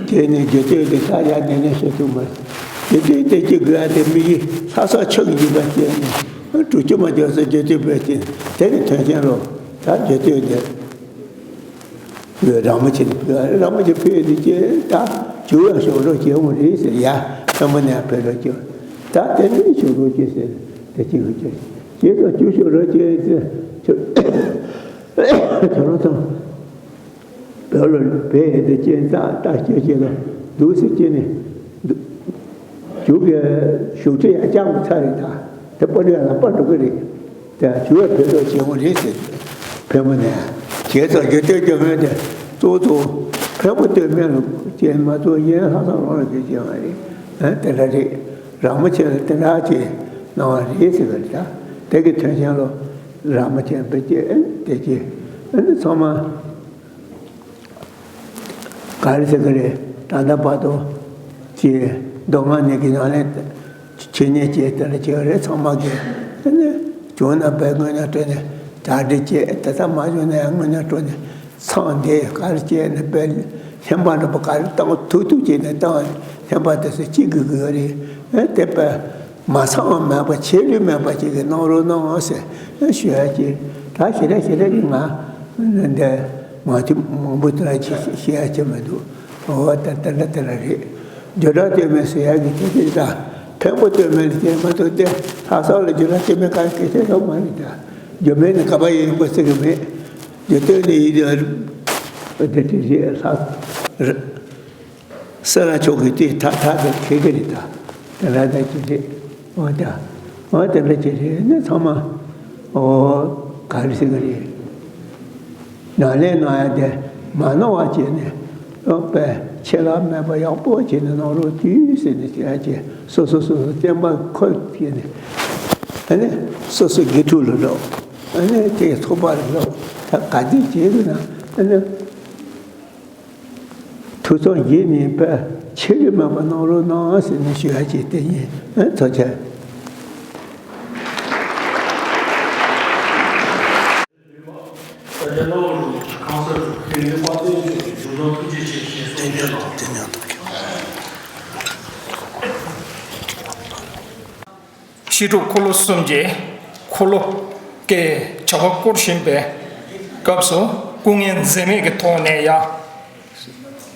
དེ་ནི་རྒྱུ་སྟོད་དེ་ད་ཡ་དེ་ནས་བཤད་ཐུབ་མ་རེད། རྒྱུ་སྟོད་དེ་གཅིག་དགོས་ཡ་དེ་མི་ཡི་ལྷ་ས་ཕྱོགས་ཀྱི་རྒྱུ་སྨད་བྱས་ནས་གྲུ་ཆུ་མ་འཇོག་ས་རྒྱུ་སྟོད་བོད་ཀྱི་དེ་གི་དོན་ཆེན་ལོ་ད་རྒྱུ་སྟོད་དེ། ར་མོ་ཆེ་ར་མོ་ཆེ་ཕུལ་ཡོད་དེ་ཀྱེ་ད་ཇུ་ཡང་ཞོག་རོགས་བྱེད་འོང་རེད་ཟེར་ཡ་བཙན་པོ་ནས་ཕེབས་རོགས་བྱེད་ད་དེ་ནས་ཞོག་རོགས་བྱེད་ཟེར་དེ་གཅིག་གི་ཀྱེ་ཀྱེ་ད་ཇུ་ཞོག་རོགས་བྱེད་ཟེར་ཁྱོད་རང་ཚོ་བོད་ལ་བས་དེ་ཀྱེ་ད་ད་ཀྱེ་ཀྱེ་ལ་འདུག་ཟེར་ཀྱེ་ནས་འདུག་ཇུ་གི་ཞོག་ཁྲི་ཡང་བཅག་མ་ཚར་རེད་ད་དེ་པོ་ནས་ལ་པ་འགྲོ་གི་རེད། དེ་ཇུ་བའི་ཕེབས་རོགས་བྱེད་འོང་རེད་ཟེར། ཕེབས་མ་ནས་བྱས་ཙང་རྒྱུ་སྟོད་རྒྱུ་སྨད་དེ་གཙོ་བོ་ཕན་པོ་སྟོད་སྨད་ལ་བྱས་མ་གཏོགས་གཞན་ལྷ་ས་རང་ལ་བྱེད་ཀྱི་མ་རེད། ཨ་དེ་འདྲ་རེད། ར་མོ་ཆེ་ལ་དེ་འདྲ་བྱས་གནང་བ་རེད་ཟེར་བ་རེད་ད། དེ་གི་དོན་ཆེན་ལོ་ར་མོ་ཆེ་བེད་སྤྱད་ཨ་དེ་ཀྱེ་ཨ་ནི་ཚང་མ། ག་རེ་ཟེར་གི་རེད། ད་ལྟ་བར་དུ་ཀྱི་མདོ་སྔགས་གཉིས་ཀྱི་ནང་ནས་ཆོས་ཉིད་ཀྱི་དེ་ལ་ཀྱི་རེད། ཚང་མ་གི་ནི་བྱུང་ན་བས་དངོས་གནས་སྤྲོད་ནས་གྲ་སྒྲིག་བྱས། དེ་ལྟར་མ་བྱུང་ན་ཡང་དངོས་གནས་སྤྲོད་ནས་ཚང་འདི་ག་རེ་བྱས་ནས་བས་ལྷན་པ་འདྲ་པོ་ག་རེ་བཏང་ཐུག་ཐུག་བྱས་ནས་བཏང་ལྷན་པ་དེ་ཚོ་གཅིག་དགོས་ཀྱི་ཡོད་རེད། དེ་བས། མ་ཚང་བ་མེད་པ་ཆད་ལུས་མེད་པ་ཅིག་གི་གནང་རོགས་གནང་ཟེར་ཞུ་ཡ་ཅིག་ད་ཞེ་དྲག་ཞེ་དྲག་གི་ང་འདི་མ་ཐུབ་མང་པོ་དེ་ལ་ཅིག་བཤད་ཡ་ཅིག་མི་འདུག་འོ་ད་དེ་འདྲ་དེ་འདྲ་རེད། རྒྱུ་འབྲས་སྟོད་སྨད་ཟེར་ཡ་གི་དེ་དེ་ད་འཕན་པོ་སྟོད་སྨད་ལ་བྱས་མ་གཏོགས་དེ་ལྷ་ས་ལ་རྒྱུ་འབྲས་སྟོད་སྨད་ག་སྐད་ཆ་ཡོད་མ་རེད། ད་རྒྱུ་སྨད་ནི་ག་པ་ཡིན་པ་ཟེར་གི་མེད། རྒྱུ་སྟོད་ནི་ཡིན་དེ་དེ་རེད། ལྷ་ས་སེ་ར་ཕྱོགས་ཀྱི་དེ་ཐག་ཐག་དེ་ཁེ་གི་རེད་ད། དེ་འདྲ་དེ་ཅི་རེད། འོ་ད། འོ་དེ་འདྲ་ཅི་རེད་ནི་ཚང་མ། འོ། ག་རེ་ཟེར་གི་རེད། ནང་ལས་ནང་ཡ་དེ་མ་ནོར་བ་བྱས་ནས། ཨོ་པས་ཆད་ལྷག་མེད་པ་ཡག་པོ་བྱས་ནས་གནང་རོགས་དུས་ཟེར་ནས་བྱས་བྱས་སོ་སོ་སོ་སོ་བསྟན་པ་འཁོད་བྱས་ནས། ཨ་ནི་སོ་སོ་དགེ་ཕྲུག་ལ་ལབ། ཨ་ནི་དེ་ཚོགས་པ་ལ་ལབ། ད་ག་དུས་བྱས་ཀྱི་ན་ཨ་ནི། ཐུགས་བསམ་བཞེས་ནས་དཔེ་ཆད་ལྷག་མེད་པ་གནང་རོགས་གནང་ཟེར་ནས་ཞུ་ཡ་བྱས་དེ་ཡིན། ཨ་ཐུགས་རྗེ་ཆེ། བཤད་སྒྲུབ་འཁོར་ལོ་གསུམ་གྱི་འཁོར་ལོ་གི་བྱ་བ་བསྐོར་བཞིན་པའི་སྐབས་སུ་སྐུ་ངལ་འཛེམས་མེད་ཀྱི་ཐོག་ནས་ཡ།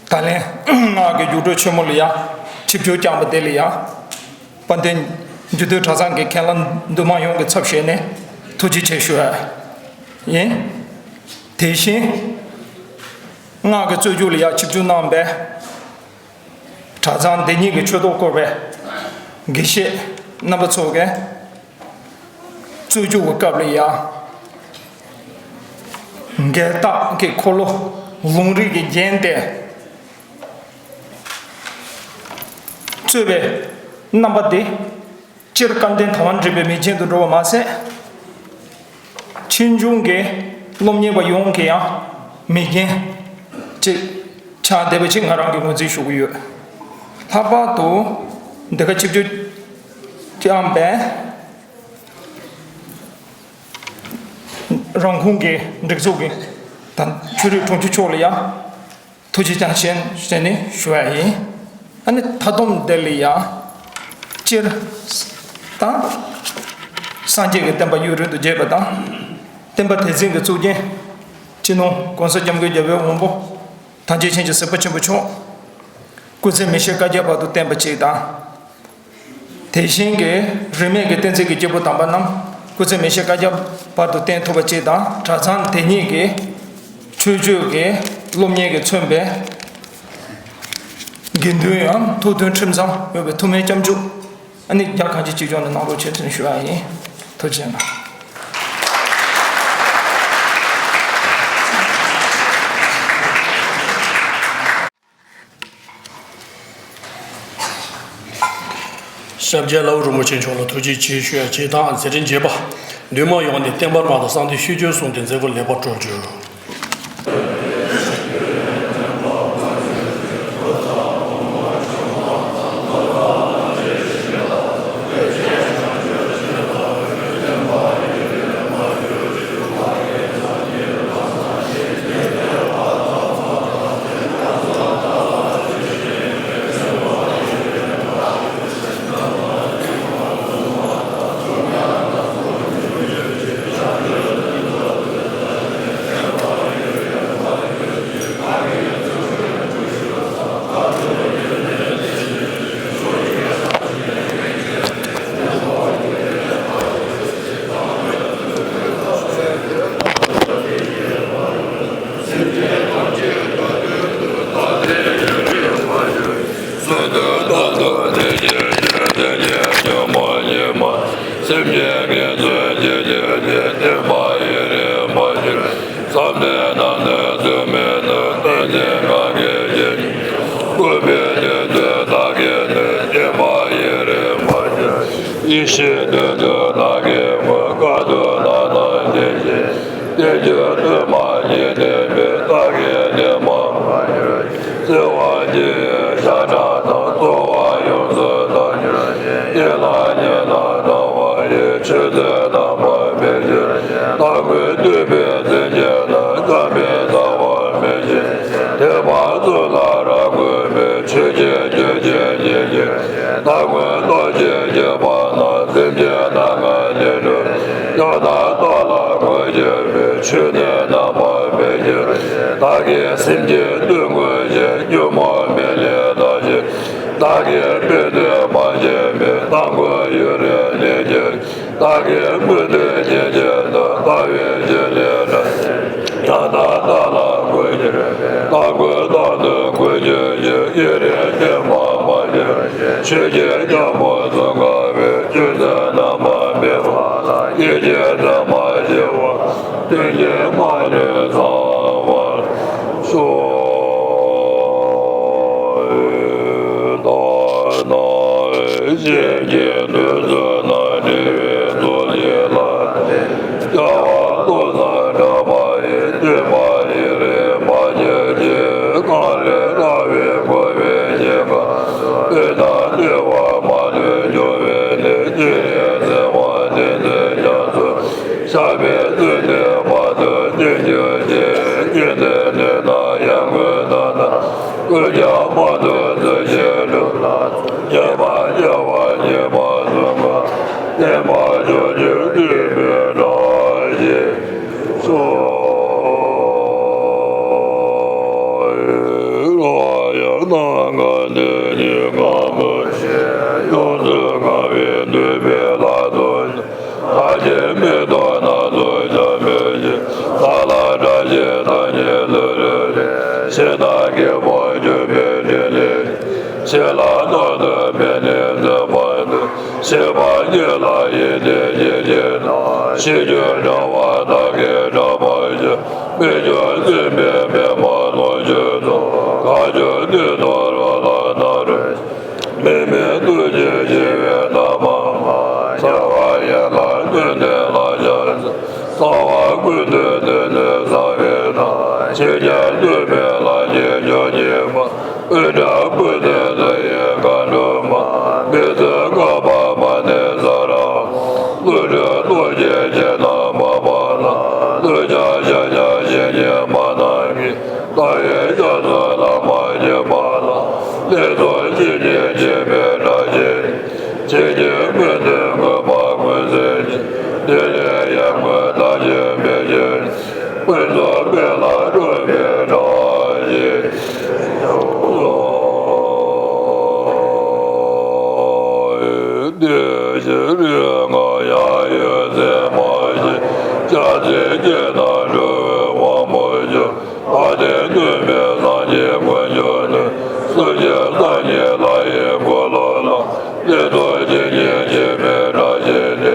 ད་ལན་སྔགས་ཀྱི་རྒྱུགས་སྤྲོད་ཆེན་མོ་ལ་ཡ་ཆིབས་བསྒྱུར་བསྐྱངས་པ་དེ་ལ་ཡ། དཔལ་ལྡན་རྒྱུད་སྟོད་གྲྭ་ཚང་གི་མཁན་བླ་འདུས་མང་ཡོངས་ཀྱི་ཚབ་བྱས་ནས་ཐུགས་རྗེ་ཆེ་ཞུ་ཡ་ཡིན། དེ་བཞིན་སྔགས་ཀྱི་རྩོད་རྒྱུགས་ལ་ཡ་ཆིབས་བསྒྱུར་གནང་བའི་གྲྭ་ཚང་འདི་ཉིད་ཀྱི་ཆོས་ཐོག་བསྐོར་བའི་དགེ་བཤེས་རྣམ་པ་ཚོ་གིས་རྩོད་རྒྱུགས་ཀྱི་སྐབས་ལ་ཡ། འགལ་རྟགས་ཀྱི་འཁོར་ལོ་ལུང་རིགས་ཀྱིས་བརྒྱན་ཏེ་རྩོད་པའི་རྣམ་པ་འདི། སྤྱིར་སྐལ་ལྡན་ཐུབ་དབང་འདྲེན་པའི་མིང་ཅན་དུ་འགྲོ་བ་མ་ཟད། ཕྱིས་འབྱུང་གི་སློབ་གཉེར་བ་ཡོངས་ཀྱི་ཡང་མིང་ཅན་ཅིག་ཆགས་བསྡད་པ་ཅིག་ང་རང་གིས་ངོས་འཛིན་ཞུ་གི་ཡོད། ལྷག་པར་དུ་འདི་ག་ཆིབས་བསྒྱུར་བསྐྱངས་པའི་རང་ཁོངས་ཀྱི་སྒྲིག་འཛུགས་ཀྱི་དང་ཆོས་རིག་དྲུང་ཆེ་མཆོག་ལ་ཡང་ཐུགས་རྗེ་ཆེ་ཞུ་ནས་ཞུ་ཡ་ཡིན། ཨ་ནི་མཐའ་སྡོམ་དེ་ལ་ཡང་སྤྱིར་དང་སངས་རྒྱས་ཀྱི་བསྟན་པ་ཡུན་རིང་དུ་རྒྱས་པ་དང་། བསྟན་པ་དེ་འཛིན་གྱི་གཙུག་རྒྱན་སྤྱི་ནོར་༸གོང་ས་༸སྐྱབས་མགོན་རྒྱལ་བའི་དབང་པོ་ཐམས་ཅད་མཁྱེན་ཅིང་གཟིགས་པ་ཆེན་པོ་མཆོག་སྐུ་ཚེ་མི་ཤིགས་བསྐལ་བརྒྱའི་བར་དུ་བརྟན་པ་ཅིག་དང་། དེ་བཞིན་གྱི་རིས་མེད་ཀྱི་བསྟན་འཛིན་གྱི་སྐྱེས་བུ་དམ་པ་རྣམས་སྐུ་ཚེ་མི་ཤིགས་བསྐལ་བརྒྱའི་བར་དུ་བརྟན་ཐུབ་པ་ཅིག་དང་། གྲྭ་ཚང་དེ་ཉིད་ཀྱི་ཆོས་སྤྱོད་ཀྱི་སློབ་གཉེར་གྱིས་མཚོན་པའི་དགེ་འདུན་ཡང་ཐུགས་མཐུན་ཁྲིམས་གཙང་ཡོད་པའི་ཐུགས་སྨོན་སྐྱབས་འཇུག་ཨ་ནི་རྒྱ་གང་ཆེ་གཅིག་ལྗོངས་ནས་གནང་རོགས་ཆེད་དུ་ཞུ་བ་ཡིན། ཐུགས་རྗེ་ཆེ། ཤཱཀྱའི་ལྷ་བུ་རིན་པོ་ཆེ་མཆོག་ལ་ཐུགས་རྗེ་ཆེ་ཞུ་ཡ་བྱེད་དང་། མཛད་འཕྲིན་རྒྱས་པ་འདུས་མང་ཡོངས་ནས་བསྟན་པར་མ་དང་གསང་བདེ་ཤུལ་བྱོན་གསུངས་ཏེ་མཛད་སྒོ་ལེགས་པར་གྲོལ་གྱུར། ཡེ་ཤེས་དོན་དུ་བདག་གིས་མོས། བཀའ་དུ་བདག་དང་མཐུན་ཞིང་། བསྟན་བཅོས་སྟོད་མ་ཉིད་ལྡན་པའི། བདག་གིས་ནི་མ་བསྔགས་ཡོད་ཅེས། བརྩེ་བ་ཆེ་ཡི་ཞག་གྲངས་དང་། རྩོལ་བ་ཡོངས་སུ་དག་གྱུར་ཅིང་། ཡིད་ལ་ཉེར་ལེན་གནང་བ་ཡི། ཆོས་ཚུལ་རྣམ་པར་སྤེལ་གྱུར་ཅིག། སྟག་མོས་བཏུད་པའི་རྫས་ཀྱིས་ནི། བསྐམས་པའི་ཟ་བ་མི་བྱེད་ཅིང་། ཐེག་པ་གཙུག་ལག་རང་ངོ་མི། ཆོས་ཀྱི་རྒྱུད་ཀྱི་ཉེར་བསྐྱེད་ཅིང་། སྟག་མོའི་ལྟོ་ཆས་བགྱིས་པ་ན། སེམས་ཅན་སྣ་ལྔ་ལས་གྲོལ་ཅིང་། ཡང་དག་རྟོགས་ལ་ངོ་འཕྲོད་པའི། ཆོས་ནི་རྣམ་པར་སྤེལ་གྱུར་ཅིག། བདག་གིས་སེམས་ཅན་བཏུལ་མངོན་ཞིང་། ཉོན་མོངས་མེ་ལས་བཏང་ཕྱིར། བདག་གིས་སྤེལ་གཏོད་མ་བྱས་པའི། རྟག་མགོན་ཡུན་རིང་ལེགས་བསྐྱེད་ཅིང་། བདག་གིས་སྨོན་འདུན་བྱེད་ཀྱིས་ནི། ལྟ་བའི་རྒྱུད་ལས་འགྲོལ་ཞིང་། ཡང་དག་རྟོགས་ལ་ངོ་འཕྲོད་པའི། སྟག་མགོན་རྟག་ཏུ་འགོད་གྱུར་ཅིག། ཡུན་རིང་བསྟེན་པ་མ་བྱས་ཤིང་། ཆོས་ཀྱི་རྒྱལ་པོ་གཙོ་མངའ་བའི། ཆོས་ཚུལ་རྣམ་པར་སྤེལ་བ་ལ། ཡིད་ཀྱིས་འདི་མ་བྱས་པ། སེམས་ཅན་དུས་གསུམ་ན་འབྲེལ་བའི་ཚོགས་ཀྱི་ལྷ། རྒྱལ་བ་ཀླུ་དང་ལྡན་པ་ཡི། སྤྲིན་པ་ཡི་རིགས་མ་ཆེན་ཅན། གངས་རི་ར་བས་བསྐོར་བའི་ཞིང་ཁམས་སུ། ཀུན་ཏུ་བདེ་བ་མ་ལུས་འབྱུང་བའི་གནས། སྤྱན་རས་གཟིགས་དབང་བསྟན་འཛིན་རྒྱ་མཚོ། ཞབས་པད་བརྟན་ནས་བར་དུ་བརྟན་གྱུར་ཅིག་སྤྱན་ལྡན་འདི་དང་ཡང་སྒོས་ད་ལྟ། ཀུན་ཀྱང་མ་ཐུབ་ཚུལ་བཞིན་སྒྲུབ་ལ། ཉེས་པ་སྐྱེ་བ་ཉེས་པ་གསུམ་ཀ། བརྟན་པར་གྱུར་ཅིག་སྤྲུལ་པའི་སྒྲ་ཞེས་སོ། ཡང་ན་དགའ་ལྡན་གྱི་དཀར་མོ་ཞེས། ཡོངས་སུ་དགའ་བའི་འདོད་པའི་ལྷ་ཚོགས། ལྷ་ཆེན་མེ་ཏོག་སྣ་ཚོགས་ཞལ་མི་ཕྱེད། ལ་ལ་སྒྲ་ཆེན་ཐང་ཆེན་ལུ་ལུ་ལས། ཞེ་སྡང་གི་དབང་གྱུར་པའི་ཕྲིན་ལས། ཞི་ལྷག་ནང་དུ་འཕེན་ནས་འཛིན་པ་དང་། ཞི་བ་ཉིད་ལ་ཡིད་བརྟན་ཞིང་གཤེགས་ནས། ཞི་ཁྱོད་འདྲ་བ་བདག་གིས་བསྒྲགས་པར་བྱ། མི་འགྱུར་སྲིད་པའི་པདྨ་ལོངས་སྤྱོད་རྫོགས། མཁའ་སྤྱོད་སྟེང་དུ་རོ་ལངས་སྣ་རུ། མི་མེད་ཐུགས་རྗེ་ཞི་བའི་མཐའ་དམག་མ། ཞི་བ་ཡན་ལག་བདུན་ལྡན་ལ་ཕྱག་འཚལ། རྩ་བ་ཀུན་ཏུ་བརྟན་ནས་གསང་བའི་བདག་ཆོས་རྒྱལ་སྟོན་པའི་ལྷ་ཆེན་མཆོག་བརྙེས་མ། དབུ་སྐྲ་ཀུན་ཏུ་ལྷ་ཡི་མཁའ་འགྲོ་མ། མི་བསྐྱོད་བསྐལ་པ་མ་ནས་ས་ར། ཀླུ་སྒྲུབ་ཏོག་ཅན་ཁྱེད་རྣམས་མ་པ་ལ། ཀླུ་ཕྱག་ཞབས་ཀྱང་བཞེས་ཉིད་མ་གནང་གི། ལྟ་བའི་རྒྱ་མཚོ་ལ་མ་ཆགས་པ་ལ། ལེགས་སོ་ཇི་སྙེད་མཆོད་པའི་སྒྲ་ཆེན། ཇི་སྙེད་སྨོན་འདུན་བསྐུལ་མ་ཀུན་གསན་ཅིང་། འདི་ལས་ཡར་ངོའི་བདག་ཆེན་མི་བསྐྱོད། ཀུན་རྫོབ་དཔལ་ལ་སྤྲུལ་པའི་སྒྲ་ཞེས། དེ་ཕྱིར་ཡོད་ངག་ཡང་ཡོད་ཚད་མ་ཞེས། སྐྱབས་སེམས་བསྐྱེད་དང་འགྲོ་བའི་དབང་པོ་སྦྱོར། དཔལ་ལྡན་སྟོན་པའི་སངས་རྒྱས་དཀོན་མཆོག་ནི། གསུམ་མཆོག་སངས་རྒྱས་ལྷ་ཡི་འཁོར་ལོ་ལ། ལེགས་སོ་ཇི་སྙེད་མཆོད་པའི་སྒྲ་ཆེན་ནི།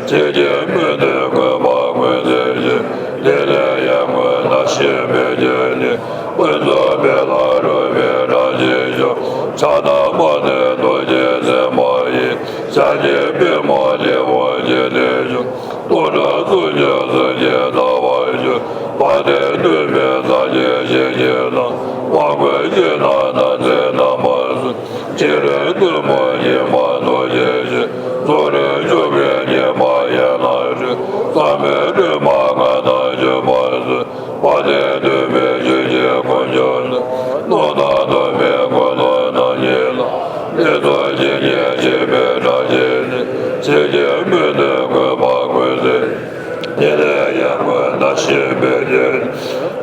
ཇི་སྙེད་སྨོན་འདུན་བསྐུལ་མ་ཀུན་གསན་ཅིང་། དེ་ལས་ཡར་ངོའི་བདག་ཆེན་མི་བསྐྱོད་ནི། ཀུན་རྫོབ་དཔལ་ལ་སྤྲུལ་པའི་སྒྲ་ཆེན་མཆོག་ཕྱག་ན་པ་ཏྲའི་རྡོ་རྗེ་ཟེགས་མ་ཡིས། ཞབས་ཀྱི་པདྨོ་ལེགས་པར་བརྒྱན་ནས་བཞུགས། སྟོང་ཕྲག་སུམ་ཅུ་སོ་བརྒྱད་བལྟ་བར་ཤོག་དཔལ་ལྡན་སྟོན་པའི་སངས་རྒྱས་ཞིང་གི་ལྷ། དབང་བསྐུར་ཕྱི་ནང་ནམ་མཁའི་རྣམ་པ་གསུམ། ཕྱི་རོལ་ཀུན་སྨོན་སྙེ་མ་ནོར་གྱིས་བརྒྱན། ཚུ་རོལ་ཆོས་སྐུའི་སྙེ་མ་ཡན་ལག་ཁྲི། ཟབ་མོའི་སྒྲོན་མ་མངའ་ཐང་ལྗོན་པ་གསུམ། དཔལ་ལྡན་སྟོན་པའི་ཆོས་ཀྱི་དཀོན་མཆོག་ནི། ཀློང་དང་སྟོང་པའི་འཁོར་ལོ་རྣམ་གཉིས་ལ། ལེགས་སོ་ཇི་སྙེད་མཆོད་པའི་སྒྲ་ཆེན་ནི། ཇི་སྙེད་སྨོན་འདུན་བསྐུལ་མ་ཀུན་གསན། དེ་ལས་ཡར་ངོའི་བདག་ཆེན་མི་བསྐྱོད་ནི།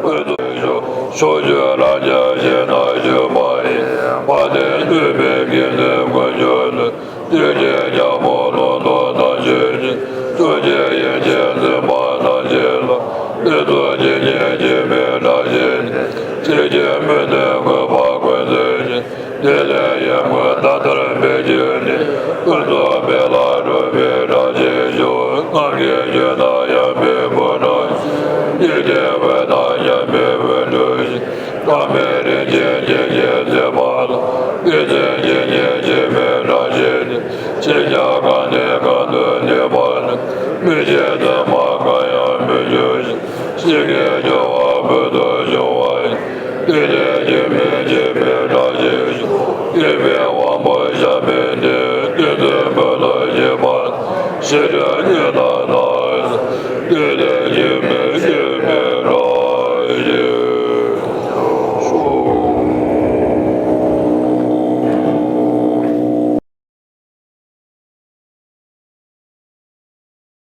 ཀུན་རྫོབ་ཕྱོགས་བཅུའི་རབ་འབྱམས་ཞིང་རྣམ་དཔྱོད་མ་ཡིས། དཔལ་ལྡན་སྟོན་པའི་དགེ་འདུན་དཀོན་མཆོག་ནི། བདུད་ཀྱི་རྒྱལ་པོ་ཀླུ་གདོན་དང་ཆོས་ཀྱི། གཙུག་གི་ཡེ་ཤེས་འཛིན་པ་རྣམ་འབྱེད་ལ། ལེགས་སོ་ཇི་སྙེད་མཆོད་པའི་སྒྲ་ཆེན་ནི། ཇི་སྙེད་སྨོན་འདུན་བསྐུལ་མ་ཀུན་གསན་ཅིང་། དེ་ལས་ཡར་ངོའི་བདག་ལྟར་མི་བསྐྱོད་ནི། ཀུན་རྫོབ་དཔལ་ལ་སྤྲུལ་པའི་སྒྲ་ཆེན་མཆོག་ངང་གིས་བརྗོད་ན་ཡང་མི་འགོང་སྙམ་ཞིང་། ཉིད་ཀྱི་འོད་དང་མཉམ་པའི་འོད་འཕྲོ་ཞིང་། ཀ་མད་རིན་ཆེན་ཇི་སྙེད་མཛེས་པ་ལ། དེ་སྙེད་ཇི་སྙེད་མཆོད་པའི་སྒྲ་ཆེན་ནི། ཕྱིན་ཆད་གང་ནས་གང་དུ་གནས་པ་ན། མི་ཕྱེད་མཚན་མ་གང་ཡང་མི་འབྱུང་ཞིང་། ཞིང་གི་རྒྱལ་བ་ཀུན་ཏུ་འབྱུང་བ་ཡི། དེ་ལས་སྐྱེས་པའི་མཆོད་པའི་སྒྲ་ཆེན་མཆོག་སྐྱེས་པའི་དབང་པོ་ཞབས་པད་བརྟན། བསྟན་འཛིན་བོད་ལ་གཤེགས་པ་དང་། ཞི་ཁྲོའི་སྙིང་